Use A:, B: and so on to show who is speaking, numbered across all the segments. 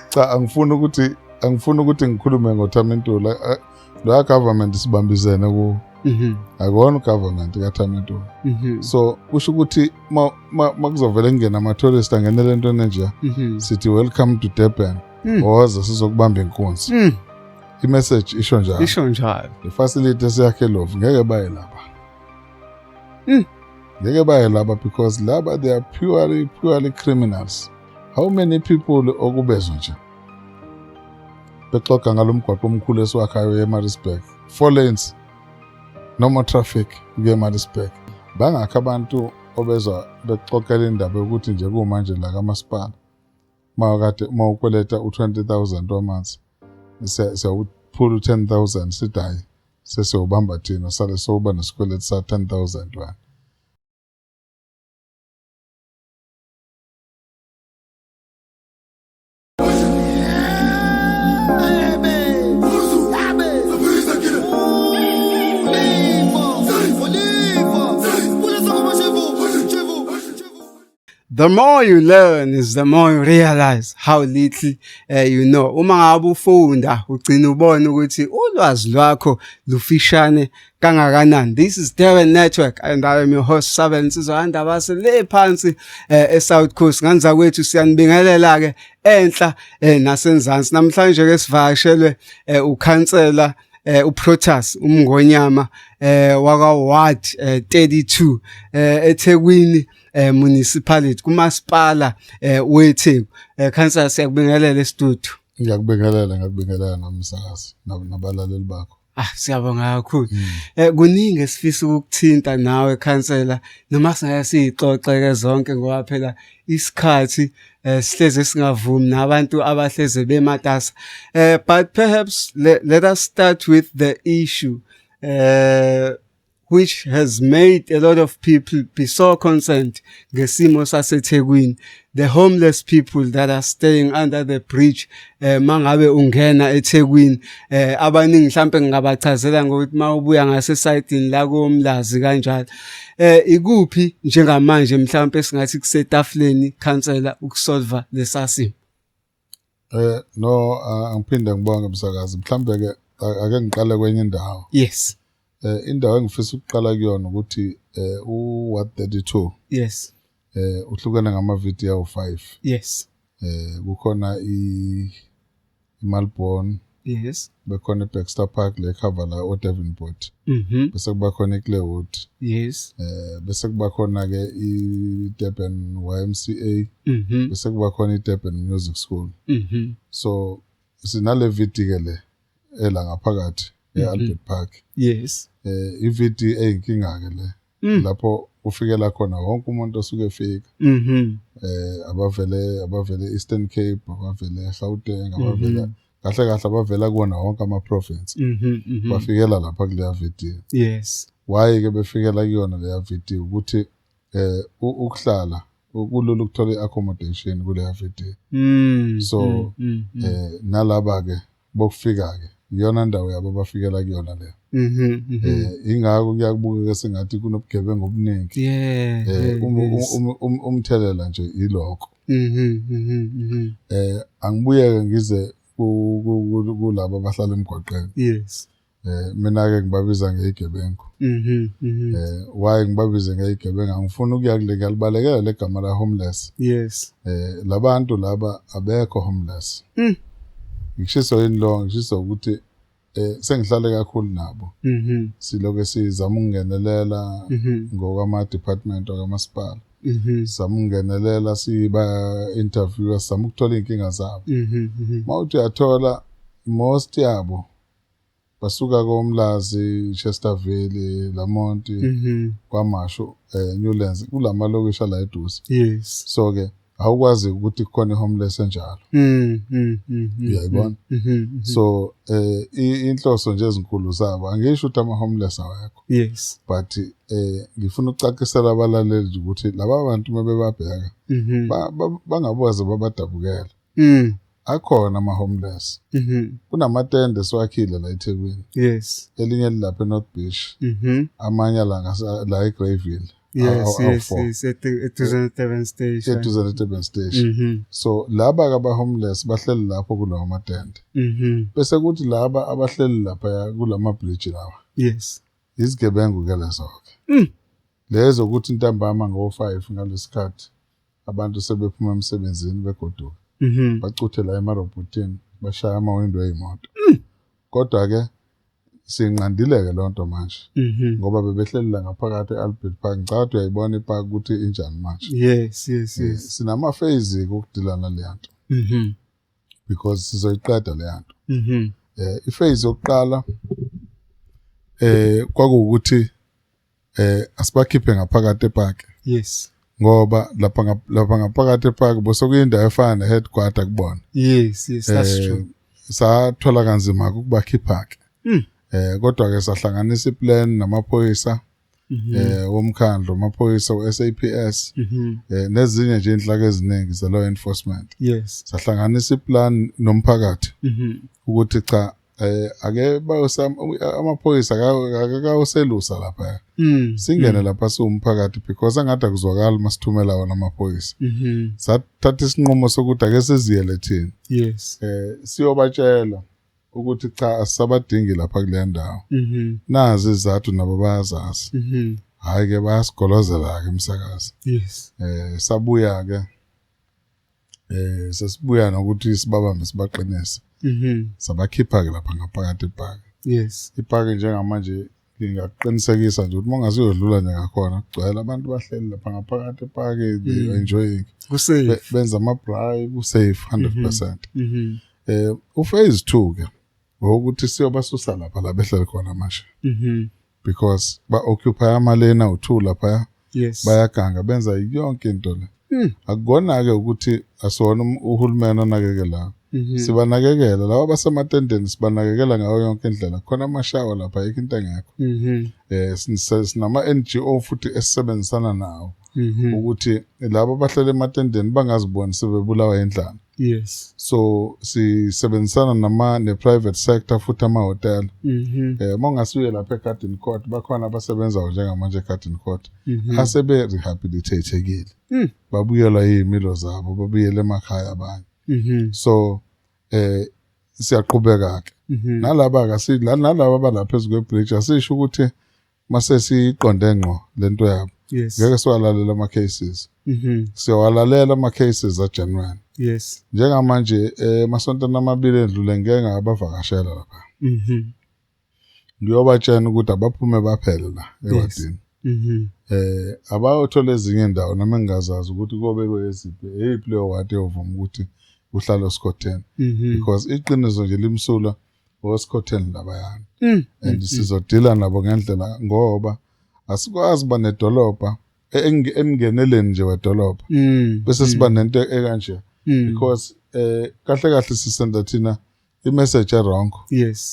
A: Cha, angifuni ukuthi ngikhulume ngoThami Ntuli. Lo government sibambisene ku akona government kaThami Ntuli. So kusho ukuthi ma kuzovele kungena ama-tourist angenele entweni enje, sithi, "Welcome to Durban. Woza sizokubamba inkunzi." I-message isho njalo.
B: Isho njalo.
A: Le facility esiyakhe lovu, ngeke baye lapha. Ngeke baye lapha because laba, they are purely criminals. How many people okubezwa nje bexoxa ngalo mgwaqo omkhulu esiwakhayo eMaritzburg, four lanes, no more traffic kuye eMaritzburg? Bangakho abantu obezwa bexoxela indaba yokuthi nje kumanje la kamasipala, mawakade mawukweleta u20000 wamanzi, siyawuphula u10000, sithi hayi, sesiyobamba thina, sale sowuba nesikweletu sa 10000 wena.
B: The more you learn is the more you realize how little you know. Uma ngabe ufunda, ugcina ubona ukuthi ulwazi lwakho lufishane kangakanani. This is Darren Network and I am your host, Saben Nsizwa Ndabase, le phansi eSouth Coast. Nganza kwethu siyanibingelela ke enhla nasenzansi. Namhlanje ke sivakashelwe ukhansela uProtas umngonyama waka Ward 32 eThekwini municipality, kumasipala weTheku. Khansela, siyakubingelela e-studio.
A: Ngiyakubingelela, ngiyakubingelela nomsakazi nabalaleli bakho.
B: Ah, siyabonga kakhulu. Kuningi esifisa ukukuthinta nawe khansela, noma singeke sixoxe ke zonke ngoba phela isikhathi sihleze singavumi nabantu abahleze bematasa. But perhaps let us start with the issue which has made a lot of people be so concerned ngesimo saseThekwini, the homeless people that are staying under the bridge mangabe ungena eThekwini. Abaningi mhlambe ngingabachazela ngokuthi mawubuya ngase-side la koMlazi kanjalo. Ikuphi njengamanje mhlambe singathi kusetafuleni, khansela, ukusolva lesasimo?
A: No, angiphinde ngibonge, msakazi. Mhlambe ke ake ngiqale kwenye indawo. Indawo engifisa ukuqala kuyona ukuthi u Ward 32 uhlukene ngama VD awu5. Kukhona i iMalborn, bekhona iBaxter Park le cover la oDavenport. Bese kuba khona iClairwood. Bese kuba khona ke iDurban YMCA. Bese kuba khona iDurban Music School. So sinale VD ke le ela ngaphakathi eAlbert Park. iVD eyinkinga ke le. Lapho ufikela khona wonke umuntu osuke efika. Abavele Eastern Cape, abavele Gauteng, abavele kahle kahle abavela kuwona wonke ama province. Bafikela lapha kuleya VD. Why ke befikela kuyona leya VD? Ukuthi ukuhlala kulula, ukuthola i-accommodation kuleya VD. So nalaba ke bokufika ke, iyona ndawo yabo abafikela kuyona leyo. Ingakho kuyakubukeka sengathi kunobugebengu obuningi. Umthelela nje ilokho. Angibuyeke ngize kulabo abahlala emgwaqeni. Mina ke ngibabiza ngeyigebengu. Why ngibabize ngeyigebengu? Angifuni ukuya kule, ngiyalibalekela legama la homeless. Labantu laba abekho homeless. Ngishiso yini lo? Ngishiso ukuthi sengihlale kakhulu nabo. Siloke sizama ukungenelela ngokwama department okamasipala. Sizama ukungenelela, siba interview, sizama ukuthola inkinga zabo. Mawuthi uyathola, most yabo basuka koMlazi, Chesterville, Lamonti, KwaMashu, Newlands, kulamalokishi la eduze. So ke awukwazi ukuthi kukhona i-homeless enjalo. Uyayibona? So inhloso nje ezinkulu zabo, angisho ukuthi ama homeless awekho. But ngifuna ukucacisela abalaleli ukuthi laba bantu mabebabheka bangaboze babadabukela. Akhona ama homeless. Kunamatende esiwakhile la eThekwini. Elinye lilapha eNorth Beach. Amanye la la eGreyville. Awu-four.
B: Yes, eduze ne-Durban station.
A: Eduze ne-Durban station. So laba aba homeless bahleli lapho kulawo matende. Bese kuthi laba abahleli lapha kulama bridge lawa, izigebengu ke lezo ke. Lezo ukuthi ntambama ngo-5 ngalesikhathi abantu sebephuma emsebenzini begoduka, bacuthe la emarobhotini, bashaya amawindo ey'moto. Kodwa ke sinqandile-ke loo nto manje, ngoba bebehleli la ngaphakathi e-Albert Park. Ngicabanga ukuthi uyayibona ipark ukuthi injani manje.
B: Yes.
A: Sinama-phase ukudila naleya nto, because sizoyiqeda leya nto. I-phase yokuqala kwakuwukuthi asibakhiphe ngaphakathi epark, ngoba lapha ngaphakathi epark bese kuyindawo efana ne-headquarter kubona.
B: Yes, that's true.
A: Sathola kanzima ukubakhipha ke. Kodwa ke sahlanganisa iplan namaphoyisa womkhandlu, amaphoyisa we-SAPS, nezinye nje inhlaka eziningi ze law enforcement. Sahlanganisa iplan nomphakathi ukuthi cha, ake bayosam amaphoyisa akakayoselusa lapha. Singene lapha siwumphakathi, because angathi akuzwakali masithumela wona amaphoyisa. Sathatha isinqumo sokuthi ake siziyele thina. Siyobatshela ukuthi cha, asisabadingi lapha kule ndawo. Nazi izathu, nabo bayazazi. Hayi ke, bayasigolozela ke umsakazi. Sabuya ke, sesibuya nokuthi sibabambe, sibaqinise. Sabakhipha ke lapha ngaphakathi epaki. Ipaki njengamanje ngingakuqinisekisa nje ukuthi uma ungasuyodlula nje ngakhona, kugcwele abantu, bahleli lapha ngaphakathi epaki, they are enjoying.
B: Kusafe.
A: Benza ama-braai, ku-safe 100%. U-phase 2 ke ngokuthi siyobasusa lapha la behleli khona manje, because ba-occupy amalena u-2 lapha. Bayaganga, benza yonke into le. Akukona-ke ukuthi asiwona uhulumeni onakekelayo. Sibanakekela laba basematendeni, sibanakekela ngayo yonke indlela. Khona amashawa lapha, ayikho into engekho. Sinama-NGO futhi esisebenzisana nawo ukuthi laba abahlala ematendeni bangaziboni sebebulawa indlala. So sisebenzisana nama ne-private sector futhi, amahhotela. Uma ungasuye lapha e-Garden Court, bakhona abasebenzayo njengamanje e-Garden Court asebe rehabilitatekile, babuyelwa iy'milo zabo, babuyele emakhaya abanye. So siyaqhubeka ke. Nalaba ke, nalaba abalapha phezu kwe-bridge, asisho ukuthi mase siqonde ngqo lento yabo, ngeke siwalalela ama cases. Siyawalalela ama cases a genuine. Njengamanje emasontweni amabili edlule ngeke ngabavakashela lapha. Ngiyobatshela ukuthi abaphume baphele la ewadini. Abayothola ezinye indawo, noma engingazazi ukuthi kobe kweziphi, eyiphi leyo wadi eyovuma ukuthi uhlale osikhotheni, because iqiniso nje limsulwa, osikhotheni labayana, and sizodila nabo ngendlela, ngoba asikwazi ba nedolobha emngeneleni nje wedolobha bese siba nento ekanje, because kahle kahle sisenda thina imessage e-wrong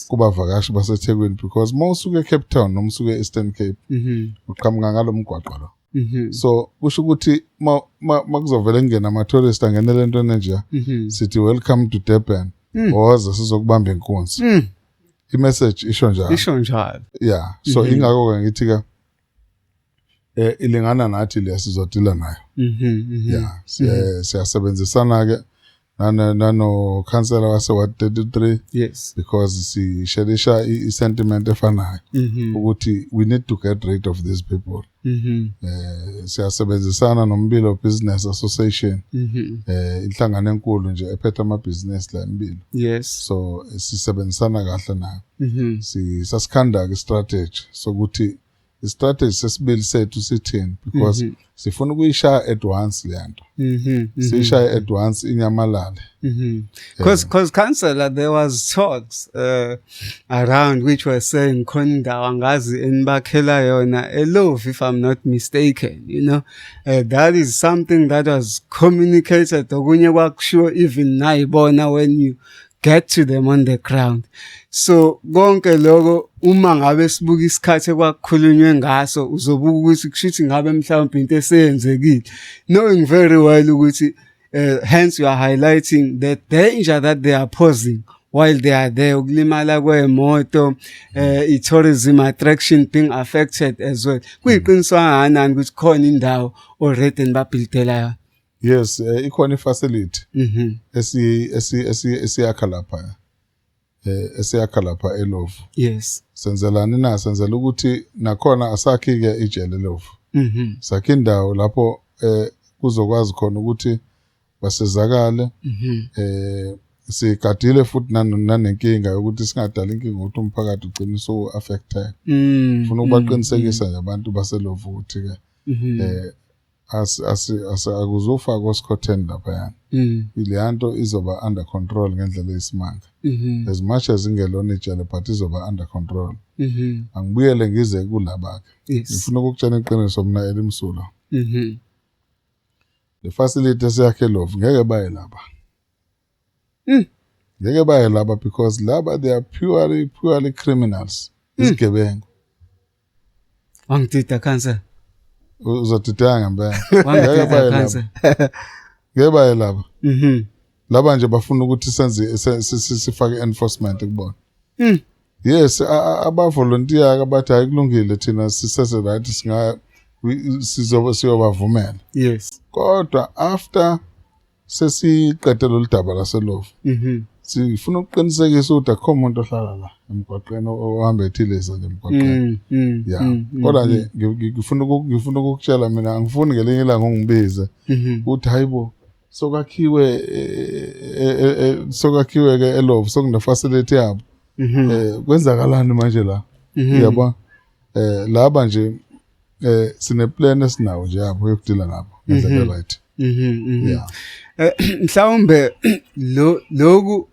A: kubavakashi baseThekwini, because uma usuke eCape Town noma usuke e-Eastern Cape, uqhamuka ngalo mgwaqo lo. So kusho ukuthi ma kuzovele kungena ama-tourist angenele entweni enjeya, sithi, "Welcome to Durban, woza sizokubamba inkunzi." I-message isho njalo.
B: Isho njalo.
A: Yeah, so ingakho-ke ngithi-ke ilingana nathi le sizodila nayo. Yeah, siyasebenzisana-ke nano khansela wase ward 33, because sisherisha i-sentiment efanayo ukuthi we need to get rid of these people. Siyasebenzisana noMbilo Business Association, inhlangano enkulu nje ephethe amabhizinisi la eMbilo. So sisebenzisana kahle nayo. Sisasikhanda ke strategy sokuthi istrategy sesibili sethu sithini, because sifuna ukuyishaya at once le nto, siyishaye at once inyamalale.
B: Because councillor, there was talks around which were saying khona indawo angazi enibakhela yona eLovu, if I'm not mistaken. That is something that was communicated. Okunye kwakushiwo even nayibona when you get to them on the ground. So konke lokho, uma ngabe sibuka isikhathi ekwakukhulunywe ngaso, uzobuka ukuthi kushuthi ngabe mhlawumbe into eseyenzekile, knowing very well ukuthi hence you are highlighting the danger that they are posing. while they are there, ukulimala kwemoto, i-tourism attraction being affected as well. Kuyiqiniso kangakanani ukuthi khona indawo already nibabuildela yona?
A: Yes, ikhona ifacility esiyakha lapha, esiyakha lapha eLovu. Senzelani na? Senzela ukuthi nakhona asakhi ke ijele eLovu. Sakhe indawo lapho kuzokwazi khona ukuthi basizakale. Sigadile futhi nanenkinga yokuthi singadali inkinga ukuthi umphakathi ugcine usu affected. Ufuna ukubaqinisekisa nje abantu baseLovu ukuthi ke akuzofakwa osikhotheni laphayana. Leya nto izoba under control ngendlela eyisimanga. As much as ingelona ijele, but izoba under control. Angibuyele ngize kulaba-ke. Ngifuna ukukutshela iqiniso mina elimsulwa. Le facility esiyakhe eLovu, ngeke baye lapha. Ngeke baye laba because laba, they are purely criminals, izigebengu.
B: Wangidida, councillor.
A: Uzodideka ngempela. Ngeke
B: Wangidida,
A: baye laba.
B: councillor.
A: Ngeke baye laba. Laba nje bafuna ukuthi senze sifake enforcement kubona. Yes, abavolunteer abathi hayi, kulungile, thina sisese right, singa sizobe siyobavumela. Kodwa after sesiqede lolu daba laseLovu, sifuna ukuqinisekisa ukuthi akukho umuntu ohlala la emgwaqeni ohamba ethileza nje emgwaqeni. Ya. Kodwa nje ngifuna ukukutshela, mina angifuni ngelinye ilanga ungibize uthi, "Hayibo, sokwakhiwe sokwakhiwe ke eLovu, sokune facility yabo. Kwenzakalani manje la?" Yabo, laba nje sine plan esinawo nje yabo yokudila nabo ngendlela right. Yeah.
B: Mhlawumbe lo loku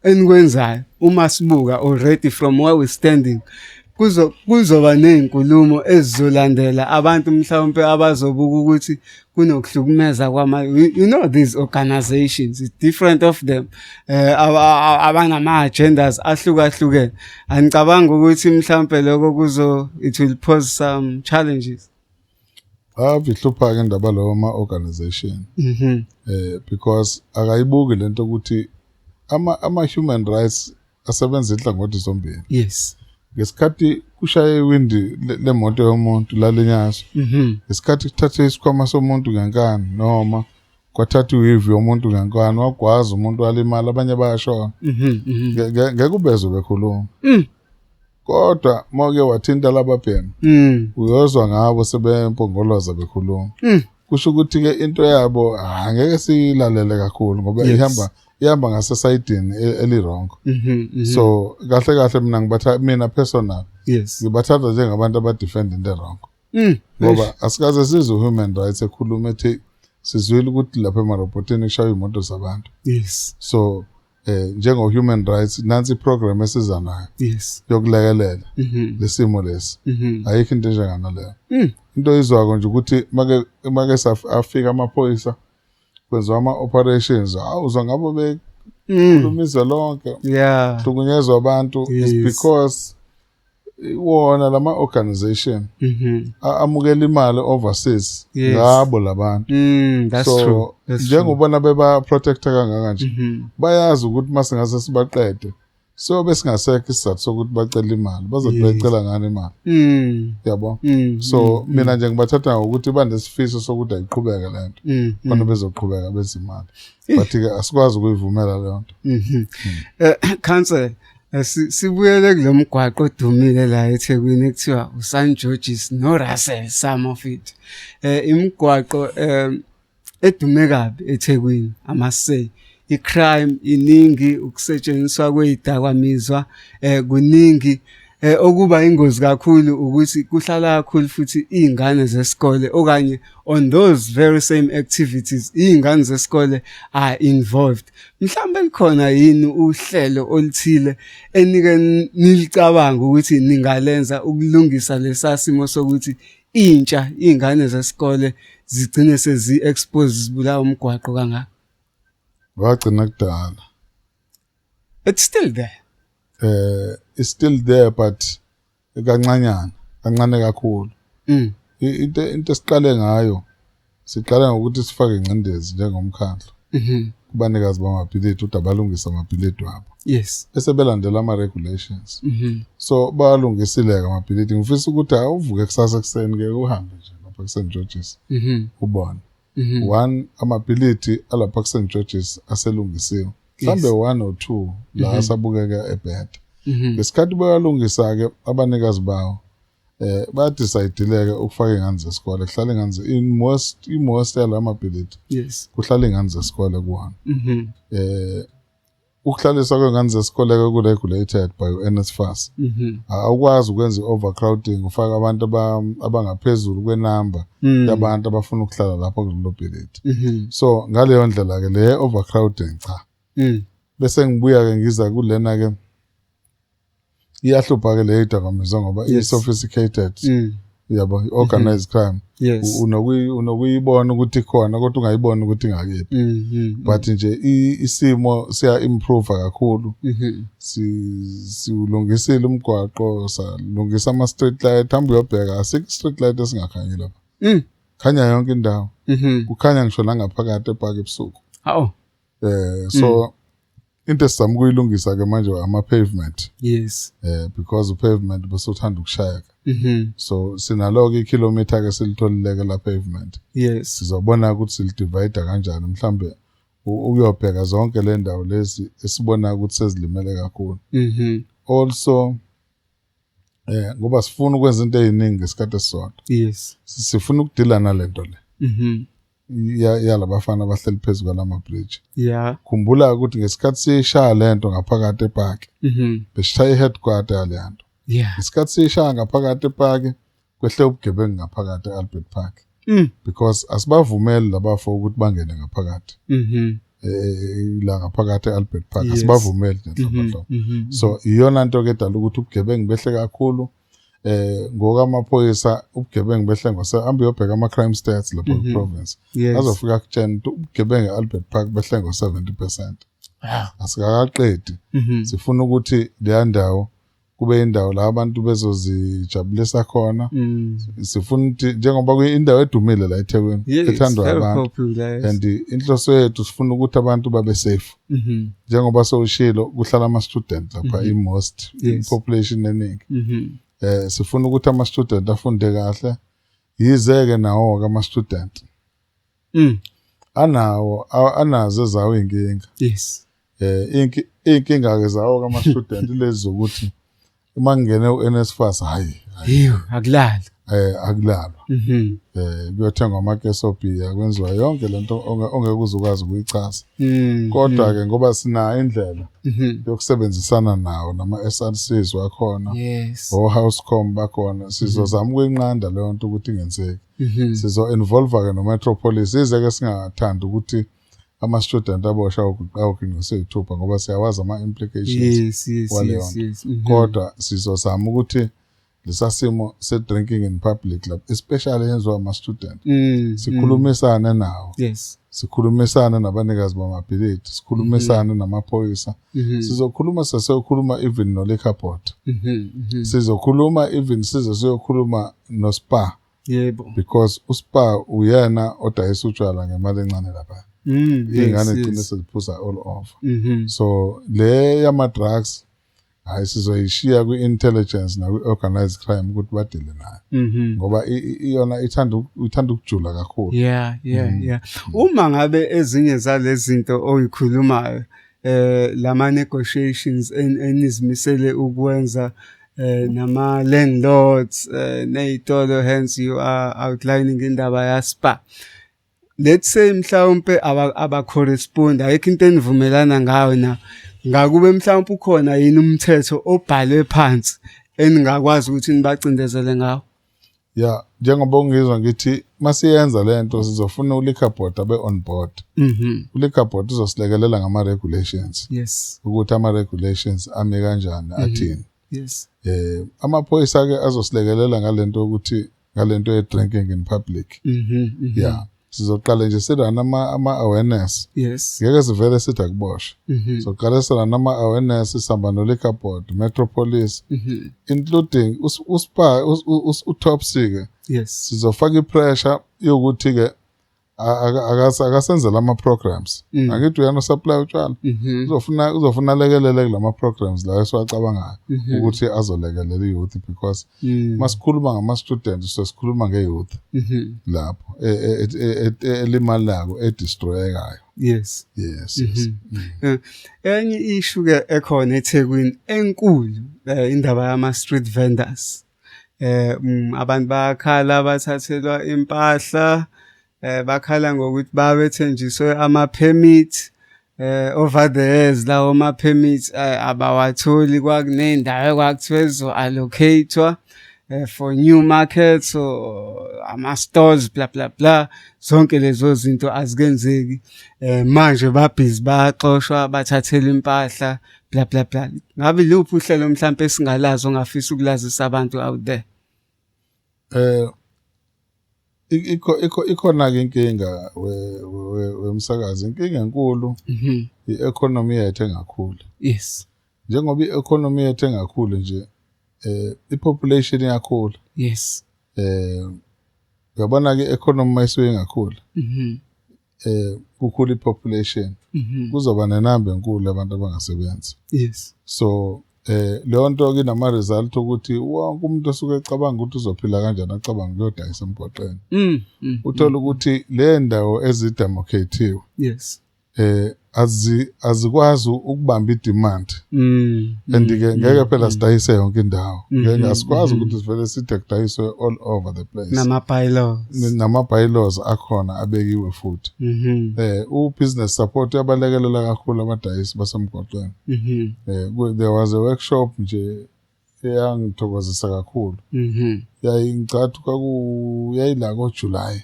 B: enikwenzayo, uma sibuka already from where we standing, kuzoba nezinkulumo ezizolandela, abantu mhlawumbe abazobuka ukuthi kunokuhlukumeza kwama these organizations, it's different of them, abanama agendas ahlukahlukene. Angicabanga ukuthi mhlawumbe lokho kuzo it will pose some challenges.
A: Ave ihlupha ke indaba lawo ma organization. Because akayibuki lento ukuthi ama human rights asebenza inhlangothi zombili. Ngesikhathi kushaye iwindi lemoto yomuntu lalinyazwa. Ngesikhathi kuthathwe isikhwama somuntu ngenkani noma kwathathwa iweave yomuntu ngenkani, wagwaza umuntu, walimala, abanye bayashona. Ngeke ubezwe bekhuluma. Kodwa mawuke wathinta lababhemi, uyozwa ngabo sebempongoloza bekhuluma. Kusho ukuthi ke into yabo angeke siyilalele kakhulu ngoba ihamba ngasesayidini eli-wrong. So kahle kahle mina ngibatha, mina personal, ngibathatha njengabantu abadefend into wrong. Ngoba asikaze sizwe human rights ekhuluma ethi sizwile ukuthi lapha emarobhotini kushaywa imoto zabantu. So njengo human rights, nansi iprogram esiza nayo yokulekelela lesimo lesi. Ayikho into enjenganaleyo. Into izwako nje ukuthi make afika amaphoyisa, kwenziwa ama operations, awuzwa ngabo bekhuluma izwe lonke, hlukunyezwa abantu. It's because wona lama organization amukela imali overseas ngabo labantu.
B: That's
A: So
B: true. That's true.
A: njengobona beba protector kangaka nje, bayazi ukuthi masingase sibaqede, so besingasekho isizathu sokuthi bacele imali, bazothi bayicela ngani imali? Yabo. So mina nje ngibathatha ngokuthi banesifiso sokuthi ayiqhubeke lento, khona bezoqhubeka bezimali, but ke asikwazi ukuyivumela leyo nto.
B: Councillor, sibuyele kulo mgwaqo odumile la eThekwini ekuthiwa uSt George's no Russell, some of it. Imigwaqo edume kabi eThekwini, I must say. I-crime iningi, ukusetshenziswa kwezidakamizwa kuningi. Okuba ingozi kakhulu ukuthi kuhlala kakhulu futhi izingane zesikole, okanye on those very same activities izingane zesikole are involved. Mhlawumbe likhona yini uhlelo oluthile enike nilicabanga ukuthi ningalenza ukulungisa lesa simo sokuthi intsha, izingane zesikole zigcine sezi expose, zibulawa umgwaqo kangaka?
A: Wagcina kudala.
B: It's still there.
A: It's still there, but kancanyana, kancane kakhulu. Into esiqale ngayo, siqale ngokuthi sifake ingcindezi njengomkhandlu. Kubanikazi bamabhilidi ukuthi abalungise amabhilidi wabo. Bese belandela ama-regulations. So bawalungisile-ke amabhilidi. Ngifisa ukuthi awuvuke kusasa ekuseni-ke uhambe nje lapha ku-St George's ubone. One, amabhilidi alapha ku-St George's aselungisiwe. Mhlambe one or two la asabukeka ebheda. Ngesikhathi bayalungisa-ke abanikazi bawo, ba-decide-ile-ke ukufaka iy'ngane zesikole, kuhlala iy'ngane in most yala mabhilidi kuhlala iy'ngane zesikole kuwona. Ukuhlaliswa kwey'ngane zesikole-ke ku-regulated by u-NSFAS. Awukwazi ukwenza i-overcrowding, ufake abantu abangaphezulu kwenamba yabantu abafuna ukuhlala lapho kulelo bhilidi. So ngaleyo ndlela-ke le overcrowding, cha. Bese ngibuya-ke ngiza kulena-ke, iyahlupha-ke le idakamizwa ngoba i-sophisticated, yabo, i-organized crime. Unokuyibona ukuthi ikhona kodwa ungayiboni ukuthi ingakephi. But nje isimo siya-improve kakhulu. Siwulungisile umgwaqo, salungisa ama-street light. Hamba uyobheka, asikho i-street light esingakhanyi lapha. Khanya yonke indawo. Kukhanya ngisho nangaphakathi epaki ebusuku.
B: Hawu.
A: So into esizama ukuyilungisa ke manje ama pavement. Because u-pavement bese uthanda ukushayeka. So sinalo ke ikhilomitha ke silitholileke la pavement. Sizobona ukuthi silidivide kanjani, mhlambe ukuyobheka zonke le ndawo lezi esibona ukuthi sezilimele kakhulu. Also ngoba sifuna ukwenza into eziningi ngesikhathi esisodwa. Sifuna ukudila nalento le yalabafana abahleli phezulu kwalama bridge. Khumbula ukuthi ngesikhathi siyishaya lento ngaphakathi epaki, besishaya i-headquarter yale nto. Ngesikhathi siyishaya ngaphakathi epaki, kwehle ubugebengu ngaphakathi e-Albert Park. Because asibavumeli labafo ukuthi bangene ngaphakathi. La ngaphakathi e-Albert Park asibavumeli nhlobo. So iyona nto ke edala ukuthi ubugebengu behle kakhulu. Ngokwamaphoyisa ubugebengu behle ngose, hamba uyobheka ama crime stats lapha ku province. Azofika kutshena ukuthi ubugebengu e-Albert Park behle ngo-70%. Asikakaqedi. Sifuna ukuthi leya ndawo kube indawo la abantu bezozijabulisa khona. Sifuna ukuthi njengoba kuyindawo edumile la eThekwini, ethandwa
B: Very
A: abantu.
B: popular. Yes.
A: And inhloso yethu sifuna ukuthi abantu babe safe. Njengoba sewushilo, kuhlala ama student lapha, i most population eningi. Sifuna ukuthi ama student afunde kahle. Yize ke nawo ke ama student anawo anazo ezawo inkinga. Inkinga ke zawo kama student lezi zokuthi uma ngene uNSFAS, hayi hayi,
B: Ew, akulali.
A: Akulalwa. Kuyothengwa amakesobhiya, kwenziwa yonke lento ongeke uze ukwazi ukuyichaza. Kodwa ke ngoba sinayo indlela yokusebenzisana nawo nama SRCs wakhona, o Housecom bakhona, sizozama ukuyinqanda leyo nto ukuthi ingenzeki. Sizo involve ke no Metropolis, ize ke singathandi ukuthi ama student abosha awuginqisa izithupha ngoba siyawazi ama implications waleyo nto. Kodwa sizozama ukuthi lesa simo se drinking in public lapha, especially yenziwa ama student, sikhulumisane nawo, sikhulumisane nabanikazi bamabhilidi, sikhulumisane namaphoyisa. Sizokhuluma, sesiyokhuluma even no liquor board. Sizokhuluma even size siyokhuluma no Spar because uSpar uyena odayisa utshwala ngemali encane lapha. Iy'ngane gcine seziphuza all over. So le yama drugs, hayi, sizoyishiya kwi-intelligence nakwi-organized crime ukuthi badile nayo ngoba iyona ithanda ukujula kakhulu.
B: Yeah. Uma ngabe ezinye zalezi zinto oyikhulumayo, lama negotiations enizimisele ukwenza nama landlords nezitolo, hence you are outlining indaba ya Spar. Let's say mhlawumbe aba correspond, ayikho into enivumelana ngayo na, ngakube mhlawumbe ukhona yini umthetho obhalwe phansi eningakwazi ukuthi nibacindezele ngawo?
A: Ya, njengoba ungizwa ngithi masiyenza lento sizofuna u-liquor board abe on board. U-liquor board uzosilekelela ngama-regulations ukuthi ama-regulations ame kanjani, athini. Amaphoyisa ke azosilekelela ngalento ukuthi ngalento ye-drinking in public. Yeah, sizoqala nje sirun ama awareness. Ngeke sivele sithi akuboshwe. Soqala sirun ama awareness, sihamba no liquor board, Metro Police, including uSpar, uTops ke. Sizofaka ipressure yokuthi ke Akasenzela ama programs. Angithi uyena supply utshwala. Uzofuna alekelele kulama programs la esiwacabangayo ukuthi azolekelela i-youth, because masikhuluma ngama students, sesikhuluma nge-youth lapho elimalako, edestroyekayo. Yes.
B: Enye issue ke ekhona eThekwini enkulu, indaba yama street vendors. Abantu bayakhala, bathathelwa impahla, bakhala ngokuthi babethenjiswe ama permit over the years, lawo ma permits abawatholi. Kwakuney'ndawo ekwakuthiwe zizo-allocate-wa for new markets or ama stores, bla bla bla, zonke lezo zinto azikenzeki. Manje babhizi bayaxoshwa, bathathelwa impahla, bla bla bla. Ngabe iluphi uhlelo mhlampe esingalazi ongafisa ukulazisa abantu out there?
A: Ikho ikhona ke inkinga, wemsakazi, inkinga enkulu, i-economy yethu engakhuli. Njengoba i-economy yethu engakhuli nje, i-population iyakhula. Uyabona ke, i-economy mayisuke ingakhuli, kukhula i-population, kuzoba nenamba enkulu abantu abangasebenzi. So leyo nto ke inama result ukuthi wonke umuntu osuke ecabanga ukuthi uzophila kanjani, acabanga ukuyodayisa emgwaqeni. Uthola ukuthi le ndawo ezidemarcatiwe azikwazi ukubamba idemand, and ke ngeke phela sidayise yonke indawo. Ngeke asikwazi ukuthi sivele sithi kudayiswe all over the place.
B: Nama bylaws.
A: Nama bylaws akhona abekiwe futhi. U business support uyabalekelela kakhulu abadayisi basemgwaqeni. There was a workshop nje eyangithokozisa kakhulu. Yayingicathi kwaku yayila ko July.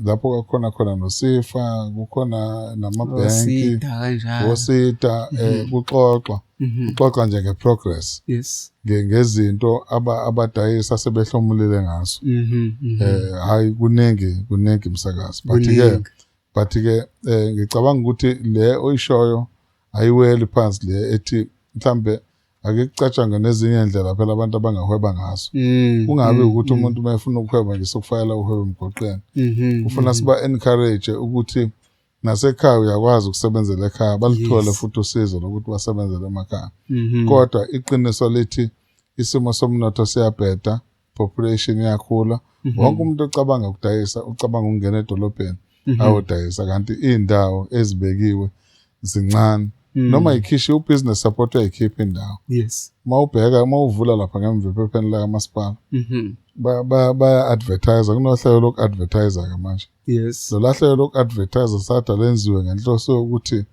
A: Lapho kwakhona khona noSEFA, kukhona namabhenki,
B: oSEDA kanjalo.
A: oSEDA, kuxoxwa. Kuxoxa nje ngeprogress. Ngezinto abadayisi asebehlomulile ngazo. Hayi, kuningi, kuningi, msakazi. But ke
B: Kuningi.
A: But ke ngicabanga ukuthi le oyishoyo ayiweli phansi, le ethi mhlambe ake kucatshangwe nezinye indlela phela abantu abangahweba ngazo. Kungabi ukuthi umuntu uma efuna ukuhweba nje sokufakela uhwebo emgwaqeni. Ufuna siba encourage ukuthi nasekhaya uyakwazi ukusebenzela ekhaya, balithole futhi usizo lokuthi basebenzele emakhaya. Kodwa iqiniso lithi isimo somnotho siyabheda, population iyakhula. Wonke umuntu ocabanga ukudayisa ucabanga ukungena edolobheni ayodayisa, kanti iy'ndawo ezibekiwe zincane. Noma ikhishi u-business support uyayikhipha indawo. Uma ubheka, uma uvula lapha ngemva ephepheni lakamasipala, baya advertise, kunohlelo loku-advertise ke manje. Lola hlelo loku-advertise sada lenziwe ngenhloso yokuthi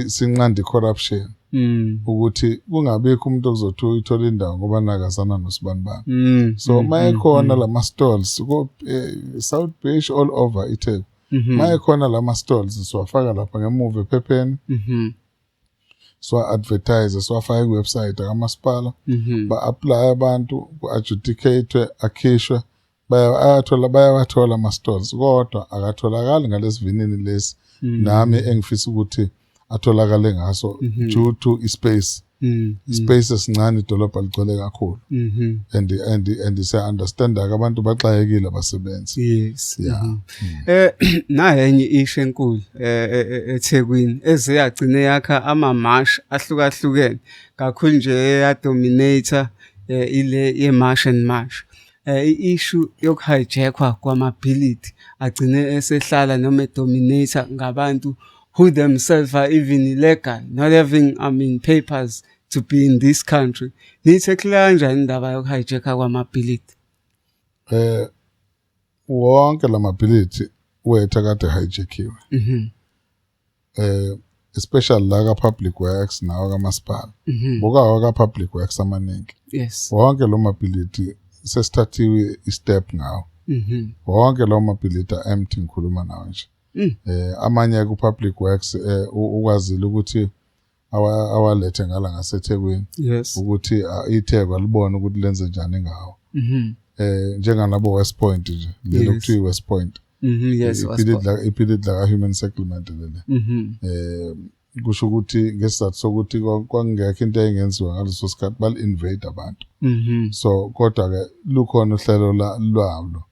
A: sinqande i-corruption, ukuthi kungabikho umuntu okuzothi uyithola indawo ngoba nakazana nosibanibani. So uma ekhona lama stalls ko South Beach, all over iTheku, uma ekhona lama stalls, siwafaka lapha ngemuva ephepheni, siwa advertise, siwafaka ku-website kamasipala, ba-apply abantu, ku-adjudicate, akhishwe, ayathola, bayawathola ama-stalls, kodwa akatholakali ngalesivinini lesi nami engifisa ukuthi atholakale ngaso due to ispace. Ispace esincane, idolobha ligcwele kakhulu, and siya understand ke, abantu baxakekile, abasebenzi. Yeah.
B: Nayo enye issue enkulu eThekwini eze yagcine yakha ama march ahlukahlukene kakhulu nje, eyadominate ile ye March and March. I-issue yokuhijackwa kwamabhilidi agcine esehlala noma edominate ngabantu who themselves are even illegal, not having, I mean, papers to be in this country. Niyitackle kanjani indaba yokuhijacka kwamabhilidi?
A: Wonke lamabhilidi wethu akade hijackiwe, especially la ka Public Works nawo kamasipala, buka ka Public Works amaningi, wonke lo mabhilidi sesithathiwe istep ngawo. Wonke lo mabhilidi empty ngikhuluma nawe nje. Amanye ku Public Works ukwazile ukuthi awalethe ngala ngaseThekwini, ukuthi iTheku alibone ukuthi lenze njani ngawo. Njengalabo West Point nje, lelo kuthiwa i-West Point.
B: Yes.
A: Ibhilidi la human settlement leli. Kusho ukuthi ngesizathu sokuthi kwakungekho into engenziwa ngaleso sikhathi, bali invade abantu. So kodwa ke lukhona uhlelo lwalo.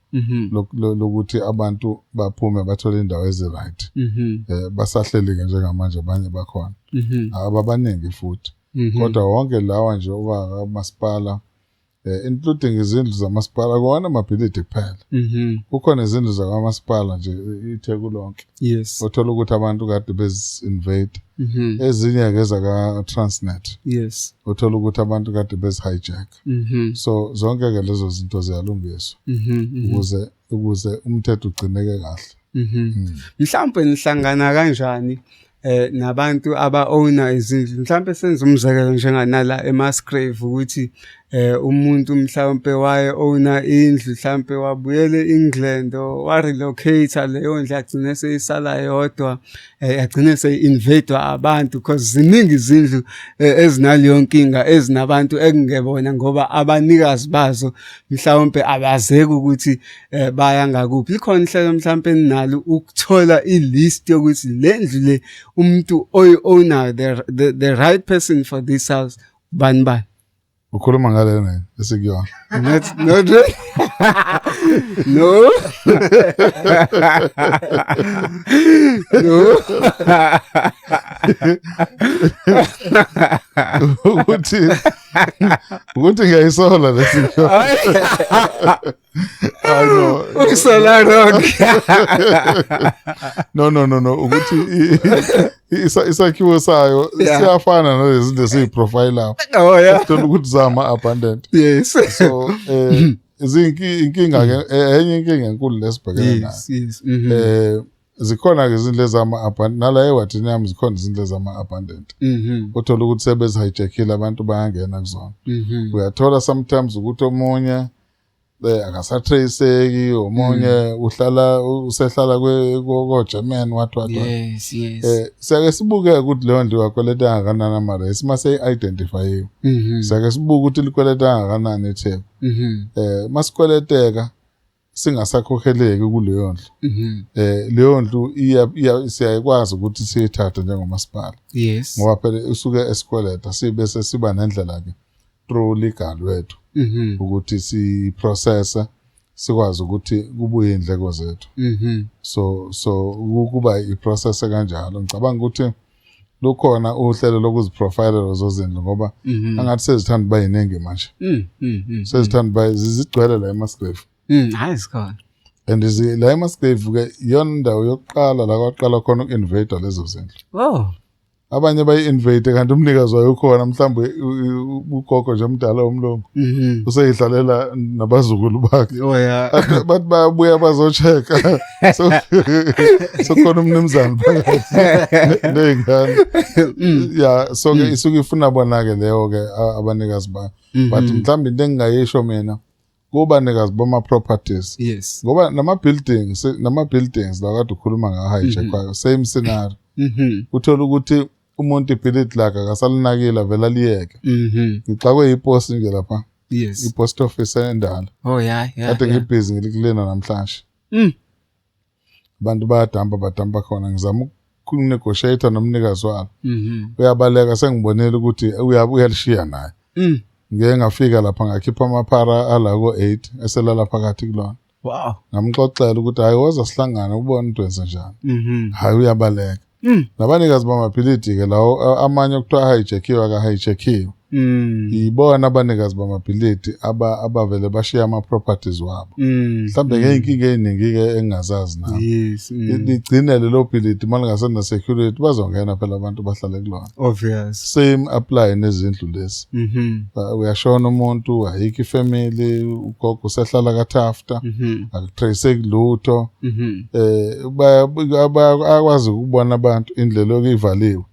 A: Lokuthi abantu baphume bathole indawo ezi-right. Basahleli ke njengamanje abanye bakhona. Ababaningi futhi. Kodwa wonke lawa nje uba kamasipala, including izindlu zamasipala, kona amabhilidi kuphela. Kukhona izindlu zakamasipala nje iTheku lonke. Othola ukuthi abantu kade bezi-invade. Ezinye ke zaka Transnet. Uthola ukuthi abantu kade bezi-hijack. So zonke ke lezo zinto ziyalungiswa. Ukuze umthetho ugcineke kahle.
B: Mhlawumbe nihlangana kanjani nabantu aba owner izindlu? Mhlawumbe senze umzekelo njenganala eMusgrave ukuthi umuntu mhlawumbe waye owner indlu, mhlawumbe wabuyela e-England or wa relocate leyo ndlu, yagcina seyisala yodwa, yagcina seyi-invade abantu, because ziningi izindlu ezinaleyo nkinga, ezinabantu ekungebona ngoba abanikazi bazo mhlawumbe abazeki ukuthi baya ngakuphi. Likhona ihlelo mhlawumbe ninalo ukuthola i-list yokuthi le ndlu le umuntu oyi-owner, the right person for this house bani bani?
A: Ukhuluma ngale nini esikuyona?
B: Not really. No. No.
A: Ukuthi ngiyayisola lesikuyona. I know.
B: Uyisola wrong.
A: No, no, no, no, ukuthi isakhiwo sayo siyafana nalezi zinto esiyiprofile. Uthola ukuthi zama abundant. So inkinga ke, enye inkinga enkulu lesibhekene nayo.
B: Yes.
A: Zikhona ke izindlu ezama abundant nala ewadini yami, zikhona izindlu ezama abundant. Uthola ukuthi sebezi-hijackile, abantu bayangena kuzona. Uyathola sometimes ukuthi omunye akasatraceeki, omunye uhlala usehlala ko German, what what what. Siyake sibuke ukuthi leyo ndlu yakweleta kangakanani ama-rates mase i-identifyiwe. Siyake sibuke ukuthi likweleta kangakanani eTheku. Masikweleteka singasakhokheleki kuleyo ndlu. Leyo ndlu iya siyayikwazi ukuthi siyithathe njengomasipala. Ngoba phela usuke esikweleta, sibe sesiba nendlela ke through legal wethu ukuthi si-processa, sikwazi ukuthi kubuye indleko zethu. So kuba i-process kanjalo. Ngicabanga ukuthi lukhona uhlelo lokuziprofile lezo zindlu ngoba angathi sezithanda uba yiningi manje. Sezithanda uba zigcwele la eMusgrave.
B: Hayi, sikhona.
A: And la eMusgrave ke iyona indawo yokuqala la kwaqala khona uku-invade lezo zindlu. Abanye bayi-invade kanti umnikazi wayo ukhona, mhlawumbe ugogo nje omdala womlungu. Useyihlalela nabazukulu bakhe. Bathi bayabuya bazo-check-a. So sokhona umnumzane phakathi ney'ngane. Yeah, so ke isuke ifuna bona ke leyo ke abanikazi bayo. But mhlawumbe into engingayisho mina kubanikazi bama properties. Ngoba nama buildings la kade ukhuluma nga hijackwayo, same scenario. Uthola ukuthi umuntu ibhilidi lakhe akasalinakile, vele aliyeke. Ngixakwe ipost nje lapha. I-post office endala. Kade ngibhizi ngilikulena namhlanje. Abantu bayadampa, badampa khona, ngizama ukunegotiate nomnikazi walo. Uyabaleka, sengibonile ukuthi uyalishiya naye. Ngeke ngafika lapha ngakhipha amaphara ala ko-8 eselala phakathi kulona. Ngamxoxela ukuthi hayi, woza sihlangane ubone ukuthi wenze njani. Hayi, uyabaleka. Nabanikazi bamabhilidi ke lawo, amanye okuthiwa hijackiwe akahijackiwe. Yibona abanikazi bamabhilidi abavele bashiya ama-properties wabo. Mhlawumbe ngey'nkinga ey'ningi-ke engingazazi nami. Ligcine lelo bhilidi uma lingasena security, bazongena phela abantu bahlale kulona. Same apply nezindlu lezi. Uyashona umuntu, ayikho ifamily, ugogo usehlala kaTafta, akutraceeki lutho. Bayakwazi ukubona abantu indlela yokuyivaliwe.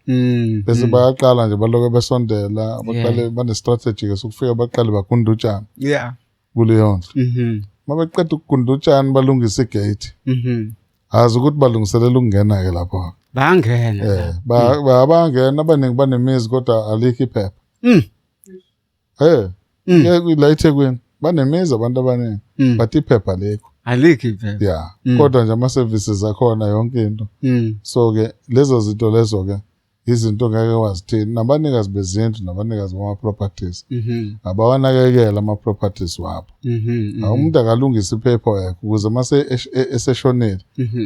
A: Bese bayaqala nje baloke besondela, baqale bane strategy ke sokufika baqale bagunda utshani kuleyo ndlu. Mabeqeda ukugunda utshani balungisa igate. Azi ukuthi balungiselela ukungena ke lapho.
B: Bangena.
A: Bangena abaningi banemizi kodwa alikho iphepha. La eThekwini banemizi abantu abaningi but iphepha alikho.
B: Alikho iphepha.
A: Yeah. Kodwa nje ama services akhona, yonke into. So ke lezo zinto lezo ke Izinto ongeke wazithini, nabanikazi bezindlu nabanikazi bama-properties abawanakekela ama-properties wabo. Umuntu akalungise i-paperwork ukuze mase eseshonile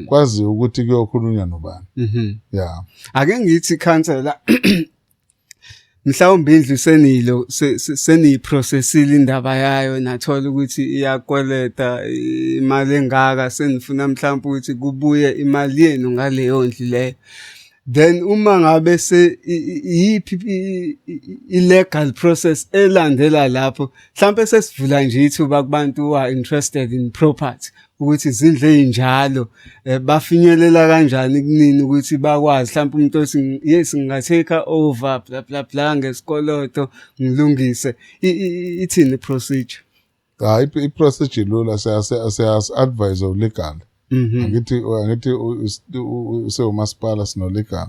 A: kwaziwe ukuthi kuyokhulunywa nobani. Yeah.
B: Ake ngithi, khansela, mhlawumbe indlu senilo seniyiprocessile indaba yayo, nathola ukuthi iyakweleta imali engaka, senifuna mhlawumbe ukuthi kubuye imali yenu ngaleyo ndlu leyo. Then uma ngabe se iyiphi i-legal process elandela lapho? Mhlawumbe sesivula nje ithuba kubantu who are interested in property ukuthi izindlu ey'njalo bafinyelela kanjani kunini ukuthi bakwazi mhlawumbe umuntu othi, "Yes, nginga-take over, bla bla bla, ngesikoloto ngilungise." Ithini i-procedure?
A: Hayi, i-procedure lula, siyasi-advise legal. Angithi usewumasipala, sino-legal.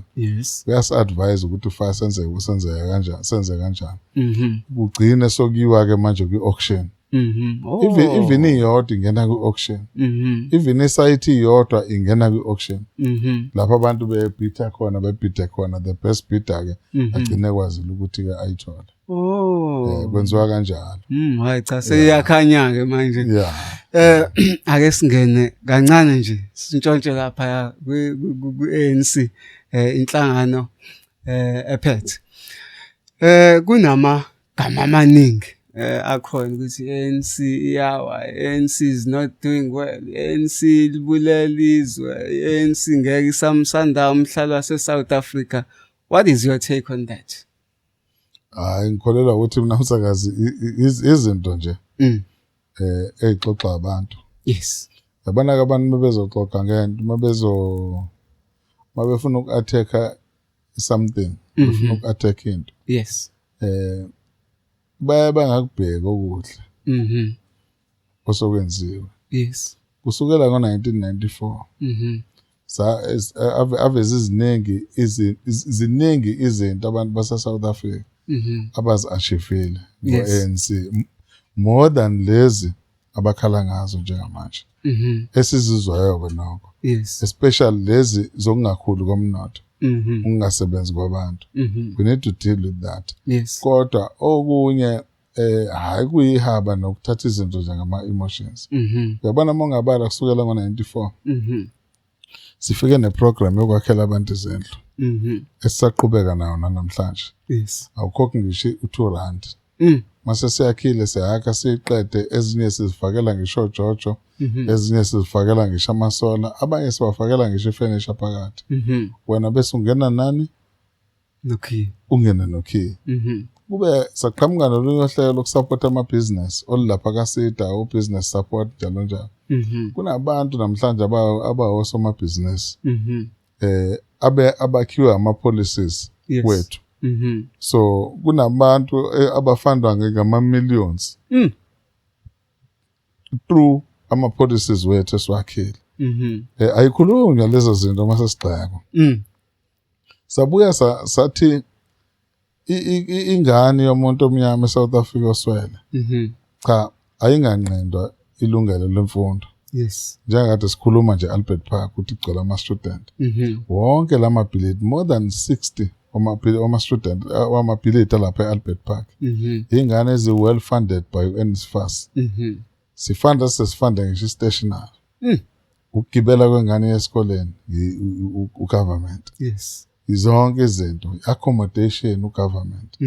A: Uyasi-advise ukuthi ufake senze senzeka kanjani, senze kanjani. Kugcine sokuyiwa-ke manje kwi-auction. Even iyodwa ingena kwi-auction. Even isayithi iyodwa ingena kwi-auction. Lapho abantu bebhida khona, bebhide khona, the best bidder-ke agcine kwazile ukuthi-ke ayithole. Kwenziwa kanjalo.
B: Hayi cha, seyakhanya ke manje. Ake singene kancane nje, sintshontshe lapha ku ANC, inhlangano ephethe. Kunama gama amaningi akhona ukuthi ANC iyawa, ANC is not doing well, ANC libulela izwe, ANC ngeke isamsanda umhlalo wase South Africa. What is your take on that?
A: Hayi, ngikholelwa ukuthi mina, msakazi, izinto nje eyixoxa abantu. Yabona ke, abantu bebezoxoxa ngento, mabezo mabefuna uku-attack something, befuna uku-attack into. Baye bangakubheki okuhle osokwenziwe. Kusukela ngo-1994 sa ave ziziningi ziningi izinto abantu base South Africa abazi-achievile ngo-ANC, more than lezi abakhala ngazo njengamanje esizizwayo-ke nokho, especially lezi zokungakhuli komnotho, ukungasebenzi kwabantu. We need to deal with that. Kodwa okunye hayi, kuyihaba nokuthatha izinto nje ngama-emotions. Uyabona, uma ungabala kusukela ngo-94, sifike neprogram yokwakhela abantu izindlu esisaqhubeka nayo nanamhlanje. Awukhokhi ngisho u-R2. Mase siyakhile, siyakha siyiqede, ezinye sizifakela ngisho ojojo, ezinye sizifakela ngisho amasola, abanye sibafakela ngisho ifenisha phakathi. Wena bese ungena nani?
B: Nokhiye.
A: Ungene nokhiye. Kube saqhamuka nolunye uhlelo lokusapota amabhizinisi olulapha kaSEDA, u-business support, njalo njalo. Kunabantu namhlanje abawosomabhizinisi abe abakhiwe ama-policies wethu. So kunabantu abafandwa ngama-millions through ama-policies wethu esiwakhile. Ayikhulunywa lezo zinto mase sigxekwa. Sabuya sathi ingane yomuntu omnyama eSouth Africa oswele, cha, ayinganqindwa ilungelo lemfundo. Njengakade sikhuluma nje, Albert Park ukuthi igcwele ama-student. Wonke lamabhilidi, more than 60 wama-student wamabhilidi alapha e-Albert Park, ingane ezi-well funded by u-NSFAS. Sifunda, sesifunda ngisho i-stationery. Ukugibela kwengane esikoleni, u-government. Zonke izinto, i-accommodation, u-government.